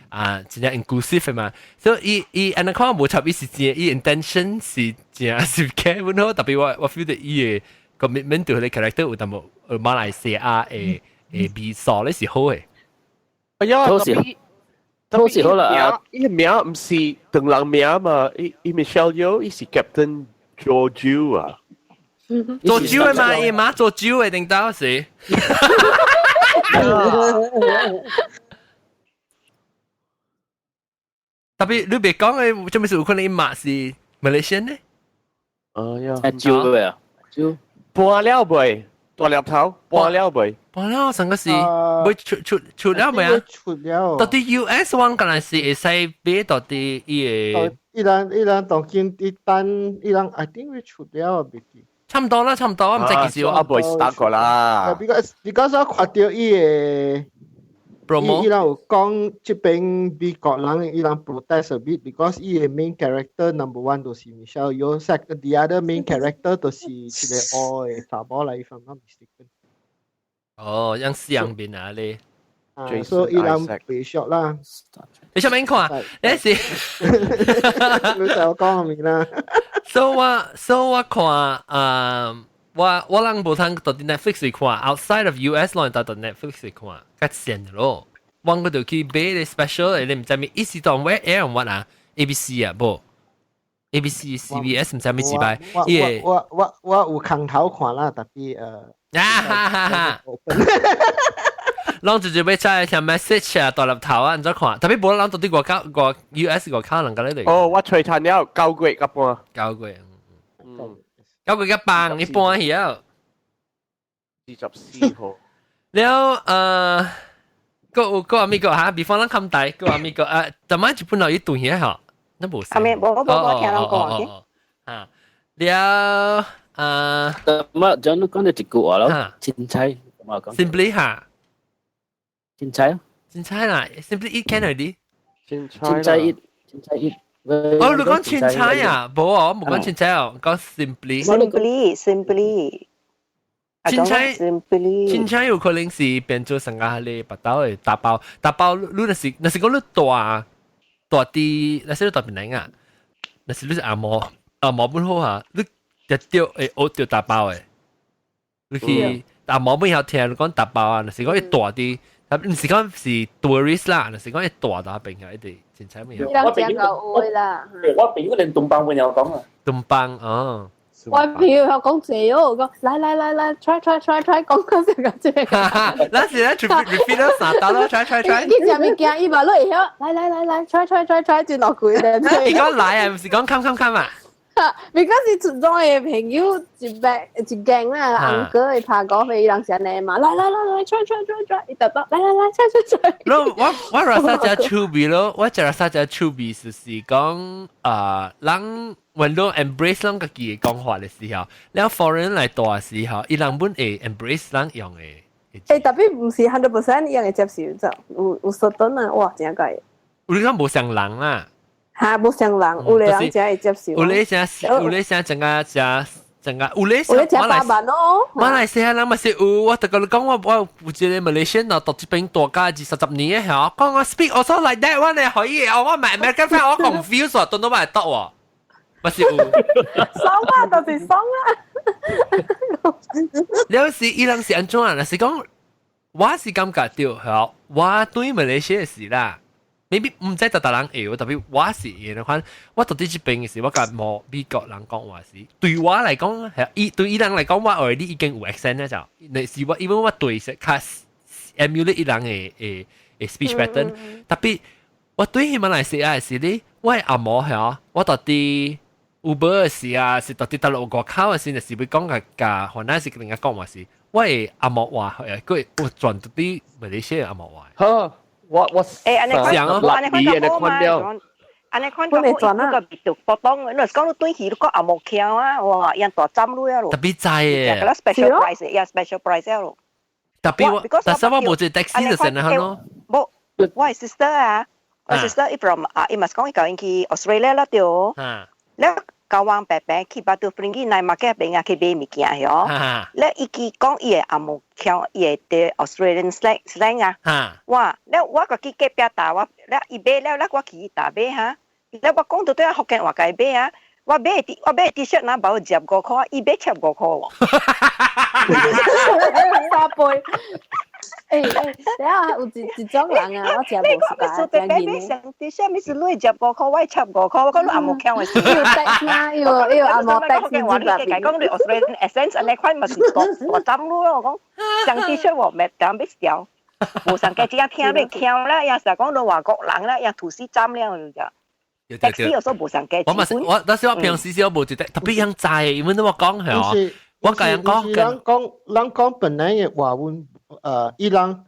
啊，真正 inclusive 的嘛。所以伊伊按呢看無插伊是真，伊 intention 是真是嘅，阮好特別我 feel 到伊的 commitment to 彼個 character 有淡薄馬來西亞的的味素咧是好的。哎呀，都是都是好啦。伊個名毋是唐人名嘛？伊伊 Michelle Yeoh 伊是 Captain Georgiou 啊。做酒的嘛，伊媽做酒的，頂到是。特別你別講的，做咩事有可能伊媽是 Malaysian 呢？哎呀，酒嘅啊，酒。不半了未？大粒頭半了未？半了上個是會出出出了未啊？出了。到底 US 我敢若是會使買到底伊個？伊人當今一單伊人 I think 會出了未記。差唔多啦，差唔多，我唔知幾時喎。阿未 start 過啦。 Because 我看到伊個。 promo 伊人有講這邊美國人伊人 protest a bit because 伊個 main character number one 就是 Michelle Yeoh, the other main character 就是一個黑的查某來，if I'm not mistaken。哦，樣西洋面啊你。啊，所以伊人袂熟啦。你啥物看？你是？你就講咩啦？ So 我看啊。我人無通到 Netflix 看，outside of US 攏到 Netflix 看，較賤咯。我個就去買個 special，你毋知咩？伊是當 where air 乜啊？ABC 啊，無 ABC、CBS 毋知咩幾擺？我有空頭看啦，特別啊哈哈哈！攏直接欲載像 message 啊，大粒頭啊，按怎看？特別無人到底外口外 US 外口人共你嚟。哦，我揣趁了9月甲半。 9月，嗯。9月甲半，一半去啊。 24號。了閣有閣有咪個嚇？比方咱冚大，閣有咪個啊？怎麼日本佬一段嘢嗬？那無。阿咩？無無無聽人講嘅。啊，了啊。咁啊，將你講咗一句話咯，凊彩，我講。 Simply 嚇。凊彩。凊彩啦，simply eat can already。凊彩。凊彩 eat，凊彩 eat。哦，你講凊彩啊？無哦，我冇講凊彩哦，講 simply。 Simply, simply。凊彩 simply。凊彩有可能是變做成個你腹肚的打包，打包你若是講你大大啲，若是你大檳榔啊，若是你是紅毛紅毛本好啊，你直接會學著打包的。你去紅毛本曉聽你講打包啊，若是講一大啲，毋是講是 tourist 啦，若是講一大大朋友一直凊彩物。我朋友有啦。我朋友連東方朋友講啊。東方哦。我朋友講這哦，講來來來來，try try try try，講講這個這個。那是咧，repeat 咗三打咯，try try try。伊食物件，伊嘛落會曉，來來來來，try try try try，就落攰咧。伊講來啊，毋是講 come come come 啊。 because 是出莊的朋友一百一間啦，紅哥會拍高飛，伊人是按呢嘛，來來來來，try try try try，伊特特來來來，try try try。咯，我 rasa 只趣味咯，我只 rasa 只趣味就是講啊，人when 都 embrace 咱家己的講法的時候，了 foreign 來蹛的時候，伊人本會 embrace 咱用的。欸，特別毋是 100% 伊人會接受，就有 certain 啊，哇，真解。有你講無相人啦。哈，無相人，有的人真會接受。有咧聲，有咧聲，整個真整個有咧。有咧食八萬咯。馬來西亞人嘛是有，我就共你講，我有一個 Malaysian 啊，讀這邊蹛甲20十年的嚇，講我 speak also like that one 咧可以，我買 American friend 我 confuse 啊，頓到咪得喎，嘛是有。爽啊，就是爽啊。了是伊人是按怎啊？若是講，我是感覺到，嚇，我對馬來西亞是啦。maybe 毋知逐逐人會，特別我是會款，我到底這邊的時，我共無美國人講話時，對我來講，係伊對伊人來講，我 already 已經有 accent 咧就，你是我因為我對是較 emulate 伊人的 speech pattern，特別我對馬來西亞的時咧，我的紅毛係我到底 Uber 的時啊，是到底大陸外口的時，就是欲講共共，可能是跟人家講話時，我的紅毛話係佢我轉到啲馬來西亞紅毛話。好。我欸，按呢款，按呢款較好嘛，按呢款較好，伊個味道普通，你若是講你轉去你講紅毛腔啊，哇，樣大針你啊咯。特別知嘅。個 special price，呀 special price 咯。特別我，但是我無坐 taxi 就成啦咯。無，我的 sister 啊，我 sister 伊 from 啊，伊嘛是講伊舊去 Australia 啦對。了交往白白去 Batu Ferringhi night market 邊啊去買物件喲。了伊去講伊的紅毛腔，伊的 Australian slang 啊。哇！了我個去隔壁搭我，了伊買了，了我去伊搭買哈。了我講到對福建話共伊買啊，我買 T-shirt 若無15塊，伊買15塊喎。三倍。欸欸，等下有一種人啊，我食無熟啊，白白買上 T-shirt，咪是你15塊，我15塊，我講你紅毛腔的事。有 tax 嗎？有紅毛 tax 福建話你計講你 Australian accent 按呢款嘛是大大針咯，我講上 T-shirt 喎，咪當欲掉，無上加只聽欲腔啦，也是講你外國人啦，也吐司針了就。taxi 有時候無上加。我嘛是我，但是我平時時我無覺得特別樣知，因為我講係哦。我共人講，人講人講本來嘅話，阮伊人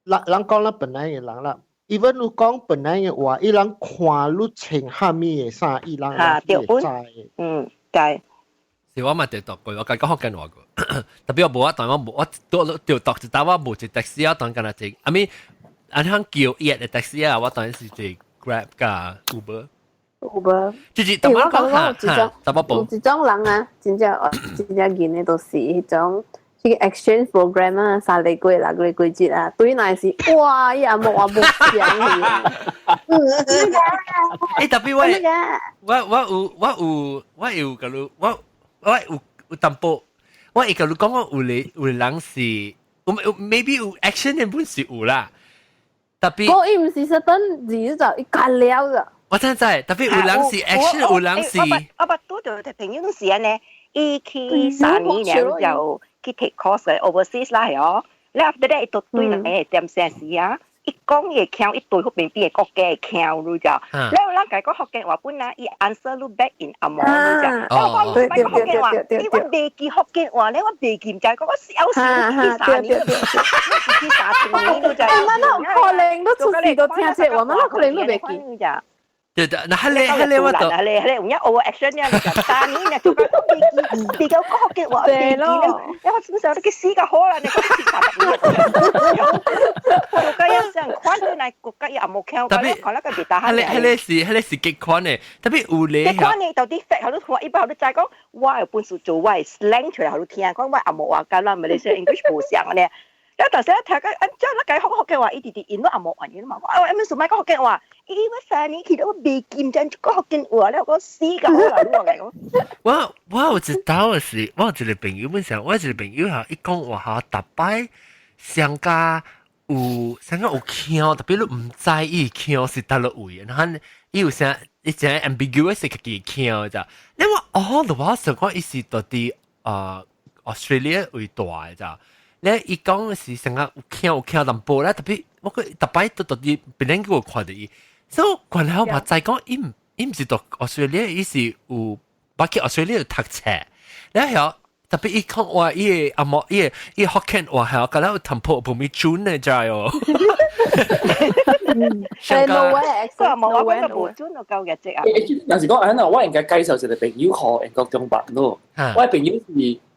人人講咱本來嘅人啦，even 你講本來嘅話，伊人看你穿蝦米嘅衫，伊人會知。嗯，對。是我嘛著讀過，我共講福建話過，特別我無我當我無我都著讀一搭我無一 taxi 啊，當敢若一，I mean 按樣叫伊的 taxi 啊，我當是一 Grab 佮 Uber。 Uber。就是我講講有一種人啊，真正真正見的都是彼種這個 exchange program 啊，3個月、6個月幾節啊，對那是哇，伊也無話無想去。特別我有共你我有淡薄，我會共你講我有人是，有 maybe 有 action 的本是有啦，特別。我伊毋是說等字就伊幹了咋。我真知，特別有人是 action，有人是。我捌拄著朋友時陣呢，伊去3年了就去 take course 嘅 overseas 啦，係哦。了 after that 伊就對人個點聲時啊，伊講伊腔，伊對彼邊邊個國家的腔，你知？了咱共講福建話本來伊 answer 你 back in 紅毛，你知？我講你莫講福建話，伊我袂記福建話咧，我袂記，毋知講我小時去3年，我是去30年，你知？欸，哪有可能？你出世都聽這話，哪有可能你袂記？對對，那彼个彼个我就，彼个彼個有影 over action 呢，你講3年呢，做個袂記，袂記講福建話，袂記了，我從小你去死較好啦，你講去30年，國家一成款對來國家也無腔，特別看那個別打。彼個彼個是彼個是極款的，特別有咧。極款的到底 fact 予你看，一般予你知講，我有本事做我的 slang 出來予你聽，講我紅毛話佮咱馬來西亞 English 無相呢。了但是聽講，按照咱講福建話，伊直直因攏紅毛話，伊嘛講，哦，毋是莫講福建話，伊我3年去都袂記，毋知講福建話了，我死較好啦，你話講。我有一道是，我有一個朋友本身，我有一個朋友哈，伊講話哈，逐擺上加有上加有腔，特別你毋知伊腔是佗落位，然後伊有啥，伊真 ambiguous 家己腔咋？你我哦，我想講伊是佇佇Australia 為大的咋？咧伊講是成個有腔有腔淡薄咧，特別我個逐擺都佇佇別人叫我看著伊，所以原來我嘛知講伊毋伊毋是讀 Australia，伊是有捌去 Australia 讀冊，然後特別伊講話伊個紅毛伊個伊個福建話係，敢若有淡薄無咪準的知哦。欸，no way，個無我講無準就夠日隻啊。若是講按怎，我應該介紹一個朋友予英國中辦咯。我的朋友是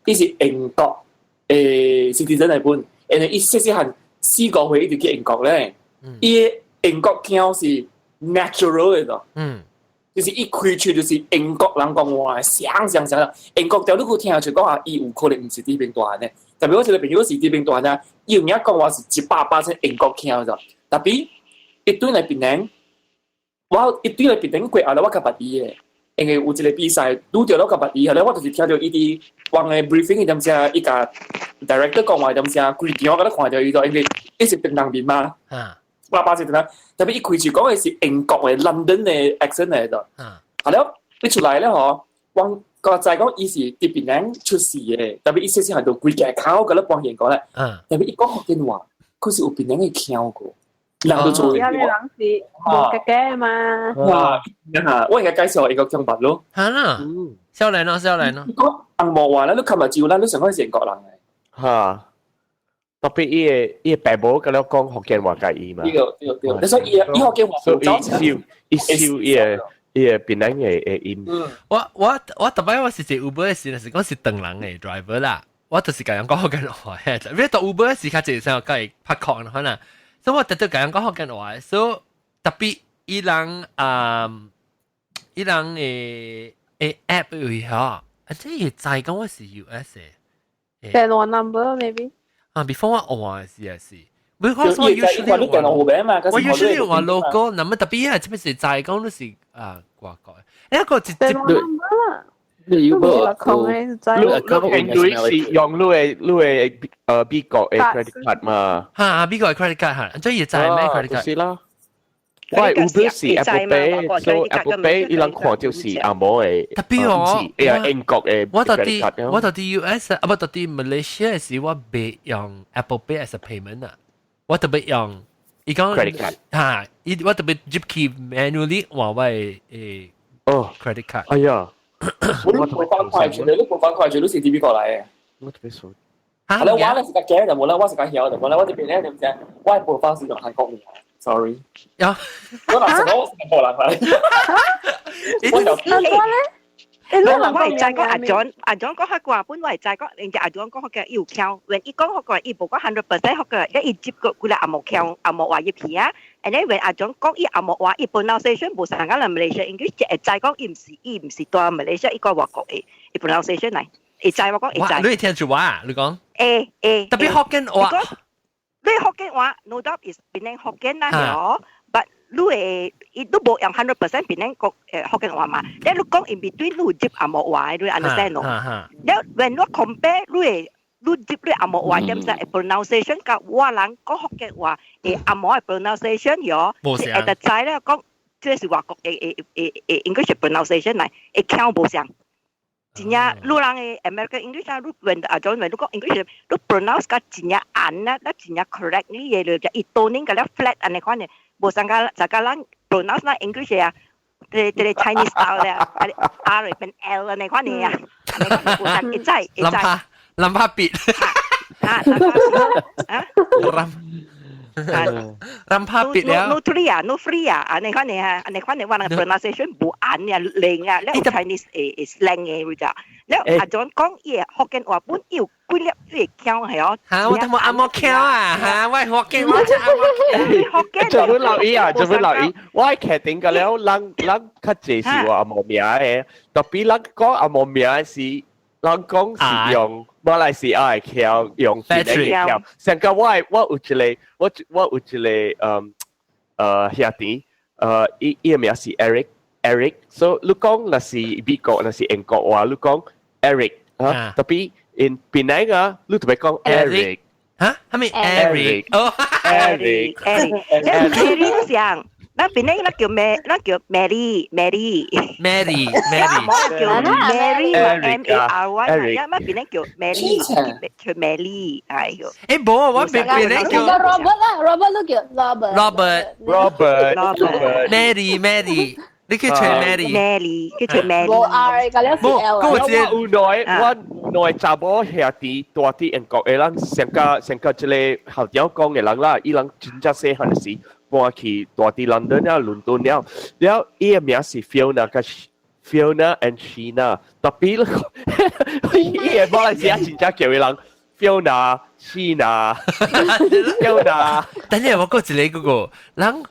伊是英國citizen 來本，因為伊細細漢4個歲伊就去英國咧。伊英國腔是 natural 的咯。就是伊開喙就是英國人講話，想想想，英國調你閣聽出講啊，伊有可能毋是佇彼邊大漢的。特別我一個朋友是佇彼邊大漢，伊有影講話是100%英國腔的。特別伊轉來檳城，我伊轉來檳城過後咧，我較捌伊的，因為有一個比賽拄著我較捌伊，後來我就是聽著伊佇往的 briefing 點聲，伊共 director 講話點聲，規場我敢若看著伊都，因為伊是唐人面嘛。爸爸是點樣？特別伊開始講的是英國的 London 的 accent 來的。後來伊出來了吼，我個知講伊是佇檳城出世的，特別伊細細漢就規家口佮咧搬英國咧。特別伊講福建話，佢是有檳城的腔過，人都做。有啲人是無家家嘛。哇！我應該介紹一個中白咯。嚇啦，少年咯，少年咯。講紅毛話咧，你琴日照啦，你上開是英國人嚟。嚇！特別伊個爸母佮了講福建話共伊嘛。對對對，你說伊福建話，所以伊收伊個檳城的音。我逐擺我是坐 Uber 的時，是講是唐人的 driver 啦，我就是共人講福建話。因為到 Uber 時較濟時共伊拍 call 可能，所以我特特共人講福建話，所以特別伊人啊，伊人的 app 有遐，啊，這會知講我是 US 的。電話 number maybe。啊，before 我換是也是，because 我 usually 我 usually 換 local，那麼特別係這邊是知講你是啊外國，一個一電話 number 啦。你有無？你是用你的美國的 credit card 嘛？嚇，美國的 credit card 嚇，所以知咩 credit card？是啦。我係 Uber 是 Apple Pay，所以 Apple Pay 伊人看就是紅毛的，特別哦，英國的。我佇 US 啊，不佇 Malaysia 時，我袂用 Apple Pay as a payment 啊，我特別用伊講 credit card 嚇，伊我特別入去 manually 換我的哦 credit card。哎呀，我都冇翻快住，你都冇翻快住，都是 TV 過嚟嘅。我特別熟。係啦，我咧是個假就冇啦，我是個曉就冇啦，我這邊咧點知？我係播放是用韓國名，sorry。有。我嗱成我是波蘭嚟。我就咧。你我係知講阿 John，阿 John 講客話，本我係知講，人家阿 John 講客嘅有腔，when 伊講客話，伊無講 100% 客嘅，一伊接個幾個紅毛腔，紅毛話入去啊。and then when 阿 John 講伊紅毛話，伊 pronunciation 無相共咱 Malaysia English，會知講伊毋是住 Malaysia 伊個外國嘅，伊 pronunciation 嚟，會知我講會知。你聽住話，你講。會會。特別福建話。你福建話，no doubt is 變成福建啦，嗬。but 你會伊都無用 100% 變成國福建話嘛？你你講 in between 你有接紅毛話，你 understand 咯？你 when 你 compare 你會你接你紅毛話點解 pronunciation 佮我人講福建話會紅毛嘅 pronunciation 喲？會得知咧講，這是外國嘅嘅嘅嘅 English pronunciation 嚟，會腔無相。真正你人嘅 American English 啊，你 when 啊，就when 你講 English，你 pronounce 較真正按啦，你真正 correctly 嘅，就伊 toning 較了 flat 按呢款嘅。無相共就甲咱 pronounce 咱 English 啊，這這個 Chinese style 咧，R 變 L 按呢款嘅啊，無相會知會知。諗下諗下別。啊啊！諗下別了。 No three 啊，no free 啊，按呢款嘅啊，按呢款嘅我那個 pronunciation 無按啊，靚啊，了 Chinese 會 slang 嘅會就，了阿 John 講伊福建話本有幾粒伊腔係哦。嚇！我都冇阿毛腔啊！嚇！喂，福建話阿毛。福建。做乜留意啊？做乜留意？我係確定個了，人人較濟是話紅毛名嘅，特別人講紅毛名是人講是用馬來西亞的腔，用檳城的腔。上個我有一個我有一個兄弟，伊伊的名是 Eric Eric，所以你講若是美國若是英國話，你講 Eric 啊，特別 in 檳城啊，你特別講 Eric。嚇？係咪 Eric？哦，Eric Eric，Eric 上。咱檳城咱叫咩？咱叫 Mary Mary Mary Mary，叫 Mary 嘛 M A R Y 嘛，呀乜檳城叫 Mary 叫 Mary，哎喲。誒無，我檳檳城叫 Robert 啦，Robert 都叫 Robert。 Robert Robert Robert Mary Mary，你叫做 Mary Mary，叫做 Mary。無 R 個了是 L 我有內我內查某兄弟住佇英國的人，上個上個這個校長講的人啦，伊人真正細漢時。搬去住佇倫敦了，倫敦了，了伊的名是 Fiona 佮 Fiona and Sheena，特別伊的馬來西亞真正叫伊人 Fiona Sheena Fiona。等陣我講一個嗰個，人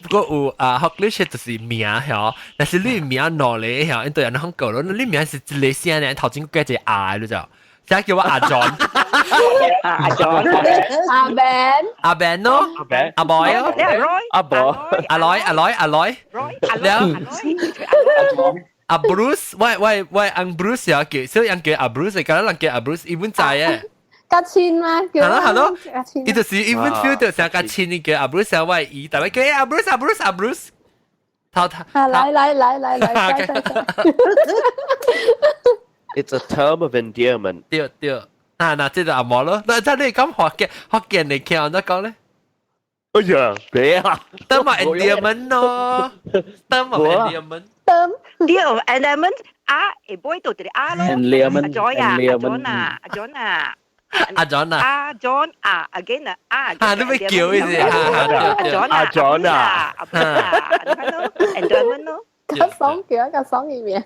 個有啊學歷學就是名曉，但是你名兩個曉，𪜶對人講過咯，你名是一個聲呢，頭前加一個阿，你知？現在叫我阿 John，阿 John，阿 Ben，阿 Ben 咯，阿 Ben，阿 boy 咯，阿 boy，阿來阿來阿來，了，阿 Bruce，喂喂喂，阿 Bruce 也叫，所以人叫阿 Bruce，咁人叫阿 Bruce，伊本知嘅。較親嗎？係咯係咯，伊就是伊本 feel 到成較親，伊叫阿 Bruce，我伊特別叫阿 Bruce 阿 Bruce 阿 Bruce，頭頭。啊來來來來來，來來來。 It's a term of endearment。對對，啊嗱，這就紅毛咯。那這你講福建福建的腔，怎講咧？哎呀，別啊，term of endearment 咯，term of endearment。 term 對，endearment 啊，會尾到一個啊咯。 endearment 阿 Joy 啊，阿 John 啊，阿 John 啊。阿 John 啊。阿 John 啊，again 啊，啊。啊，你欲叫伊是？阿 John 啊，阿 John 啊，阿 Bruce 啊，你看咯，endearment 咯。較爽叫，較爽一面。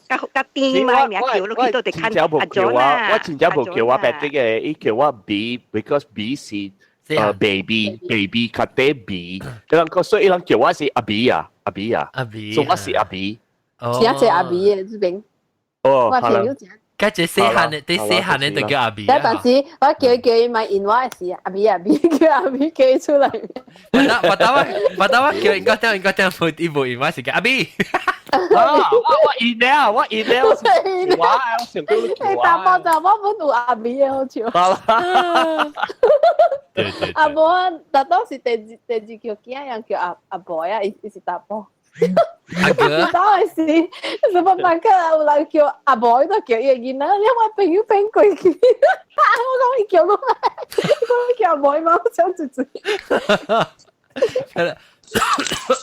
較較甜嘛，名叫你去到佇看阿 John 啊。我真正無叫我 Patrick 嘅，伊叫我 B，because B 是baby baby 較短 B，伊人講所以伊人叫我是阿 B 啊，阿 B 啊，阿 B，所以我是阿 B。是一隻阿 B 嘅這邊。哦，我朋友講。佢這細漢的，啲細漢的就叫阿 B。但是我叫叫伊咪因我是阿 B 阿 B 叫阿 B 叫伊出來。我我我我我我叫應該聽應該聽無伊無因我是叫阿 B。啊！我因了，我因了，我我想講你大波就我本有阿 B 嘅好笑。對對。阿無啊，但當時第二第二叫囝人叫阿阿 boy 啊，伊伊是大波。阿哥，當時什麼班克啊，有人叫阿 boy 都叫伊個囡仔，你我朋友變過去，我講伊叫落來，我講叫阿 boy 嘛，我想住住。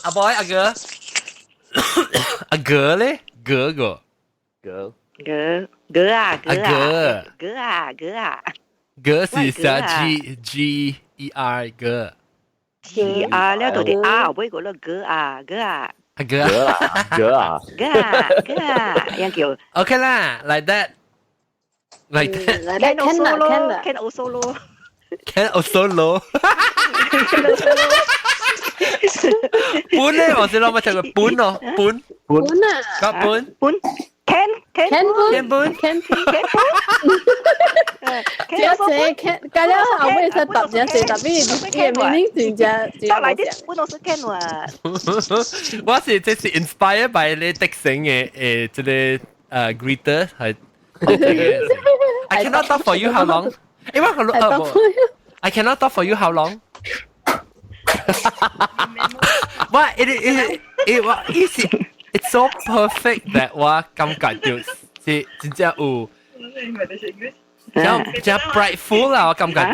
阿 boy 阿哥，阿哥咧，哥哥。哥哥哥啊哥啊哥啊哥啊，哥是寫 G G E R 哥。 G R 了到底 R 尾個咯，哥啊哥啊。哥啊哥啊哥啊哥啊，樣叫。 OK 啦，like that。Like that。 Can also 咯，Can also 咯。 Can also 咯。本咧，我先諗乜聽過本咯，本本啊，個本本 Can Can 本本 Can 本 Can 只這 can，加了後尾才答只這，特別伊個名真正。再來啲本都是 can 喎。我是這是 inspired by 你的成嘅這個greeter 係。I cannot talk for you how long？因為我 I cannot talk for you how long？哇！it it it 我意思 it's so perfect that 我感覺到是真正有，真真 brightful 啦，我感覺到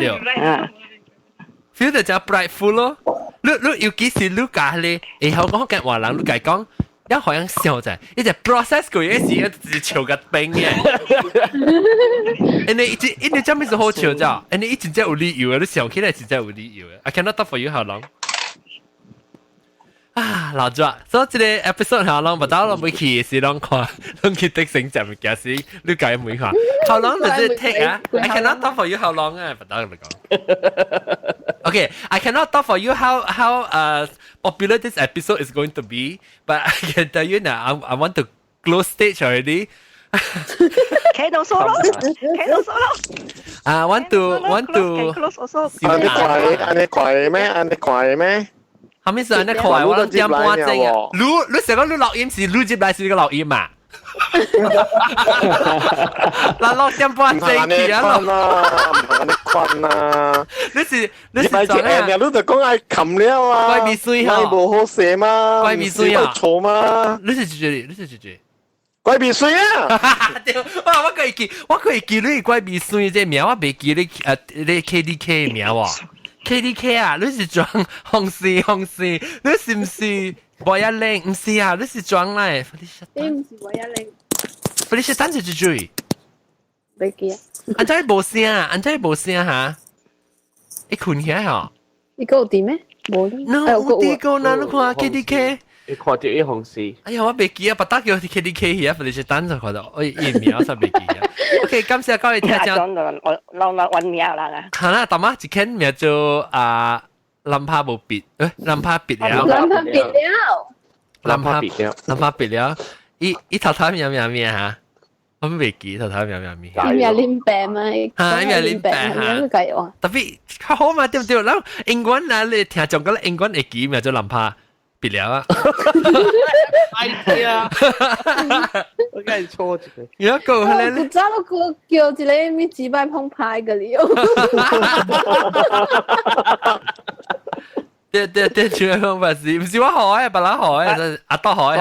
，feel 到真 brightful 咯。你尤其是你教你，會曉講福建話人，你家講。一好像笑啫，一隻 process 過一時，一直笑個冰嘅。因為這咩是好笑啫？因為伊真正有理由嘅，你想起來真正有理由嘅。I cannot talk for you how long？啊，老咗，所以這個 episode 下攏不到攏未去，是攏看，攏去得成食物件是，你家問看，how long does it take 啊？I cannot talk for you how long 啊？不到你講。Okay, I cannot talk for you how popular this episode is going to be, but I can tell you now, I want to close stage already. Can also 咯，can also 咯。 I want to close also。按呢快，按呢快咩？按呢快咩？後面是按呢快，我諗點半鐘啊！你成個你錄音是你接來是個錄音啊？嗱，6點半鐘去啊！唔係你困啊！你是做咩？你就講愛冚了啊！怪味水吼，無好勢嘛？怪味水啊！錯嘛？你是拒絕，你是拒絕。怪味水啊！對，哇！我可以記你怪味水這名，我袂記你你 KDK 名喎。KDK 啊，你是裝紅絲紅絲，你是唔是博一靚？唔是啊，你是裝嚟。你唔是博一靚。你是單隻豬豬。袂記啊。安怎無聲啊？安怎無聲哈？伊困起來吼。伊個有佇咩？無。 No，有佇個哪？你看 KDK。你看到伊紅絲。哎呀，我袂記啊，別打叫 KDK 去啊，你是等就看到，哎，伊名我才袂記啊。OK，感謝各位聽眾。我我我揾名啦啊。好啦，大媽一間名做啊，林柏無別，林柏別了。林柏別了。林柏別了，林柏別了。伊伊頭頭名名咩嚇？我未記頭頭名名咩。伊名林伯嘛？嚇，伊名林伯嚇。計話。特別較好嘛，對唔對？咱英文啊，你聽講過英文會記名做林柏別了啊。哎呀，我梗係錯一個。有一個咧，古早都叫一個咩幾百澎湃個了。對對對，全部方法是，唔是我學嘅，別人學嘅，阿多學嘅。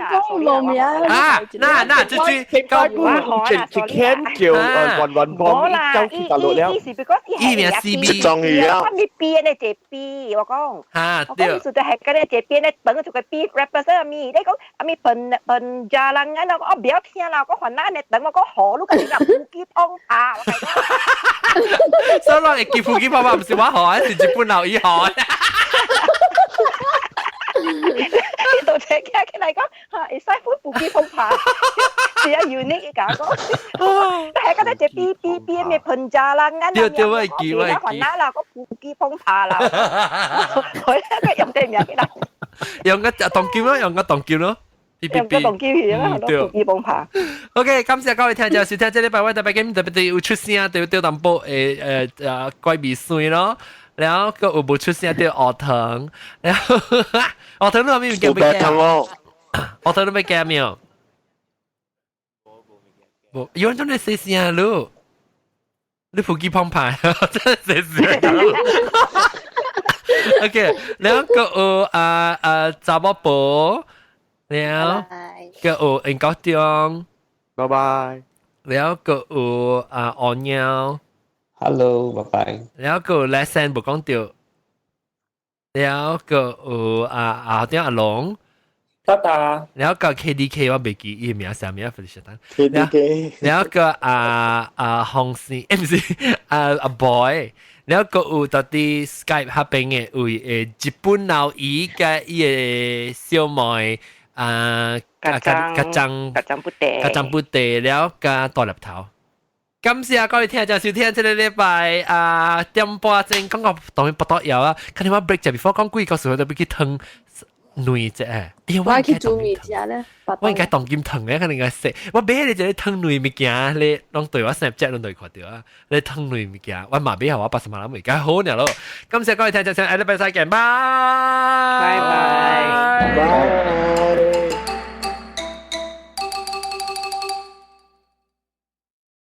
講無名啊！嗱嗱，這句高不一間叫雲雲幫，交去大陸了。伊名 CB，終於啊！我咪 B 呢隻 B，我講。嚇，對。我講意思就係嗰啲隻 B 咧，本就個 B represent 咪，你講阿咪笨笨家人啊，我唔要聽啦，我煩惱呢，等我講好，你個人夫妻碰拍，我講。所以我會記夫妻碰拍，唔是我學，是日本老伊學。呢度請起來講，嚇，會使分夫妻碰拍，是啊，unique 嘅講。係嗰啲隻 B B B 咩噴渣啦，啱對對，我會記，我會記。煩惱啦，個夫妻碰拍啦，佢咧個用對名啦。用個當劍咯，用個當劍咯。用個當劍去啊，對，夫妻碰拍。 OK，感謝各位聽眾收聽，這禮拜我特別今特別有出聲，對對淡薄怪味水咯。然後個有無出聲對學堂，然後學堂你後面有驚沒驚？學堂你沒驚沒有？無，有人做你細聲咯，你腹肌澎湃，真係細聲。OK，然後個有啊啊查某婆，然後個有殷國中，拜拜。然後個有啊阿喵。 Hello，拜拜。然後個 lesson 無講到，然後個有啊啊點阿龍，得啊。然後個 KDK 我袂記伊名啥名，Felicia Tan。 KDK。然後個啊啊紅線，毋是啊阿 boy，然後個有到佇 Skype 彼邊的有日本老姨佮伊的小妹啊，加加張加張不地，加張不地了佮大粒頭。感謝各位聽眾收聽這個禮拜啊點半鐘講到當然不得了啊！看你我 break 一 before 講幾個時候就欲去湯卵者。哎呀，我去煮麵食咧。我應該當今湯咧，可能應該食。我買咧一個湯卵物件，你攏對我 Snapchat 攏對看著啊。你湯卵物件，我嘛買予我八十萬人物件好爾咯。感謝各位聽眾，下禮拜再見，拜拜拜。拜。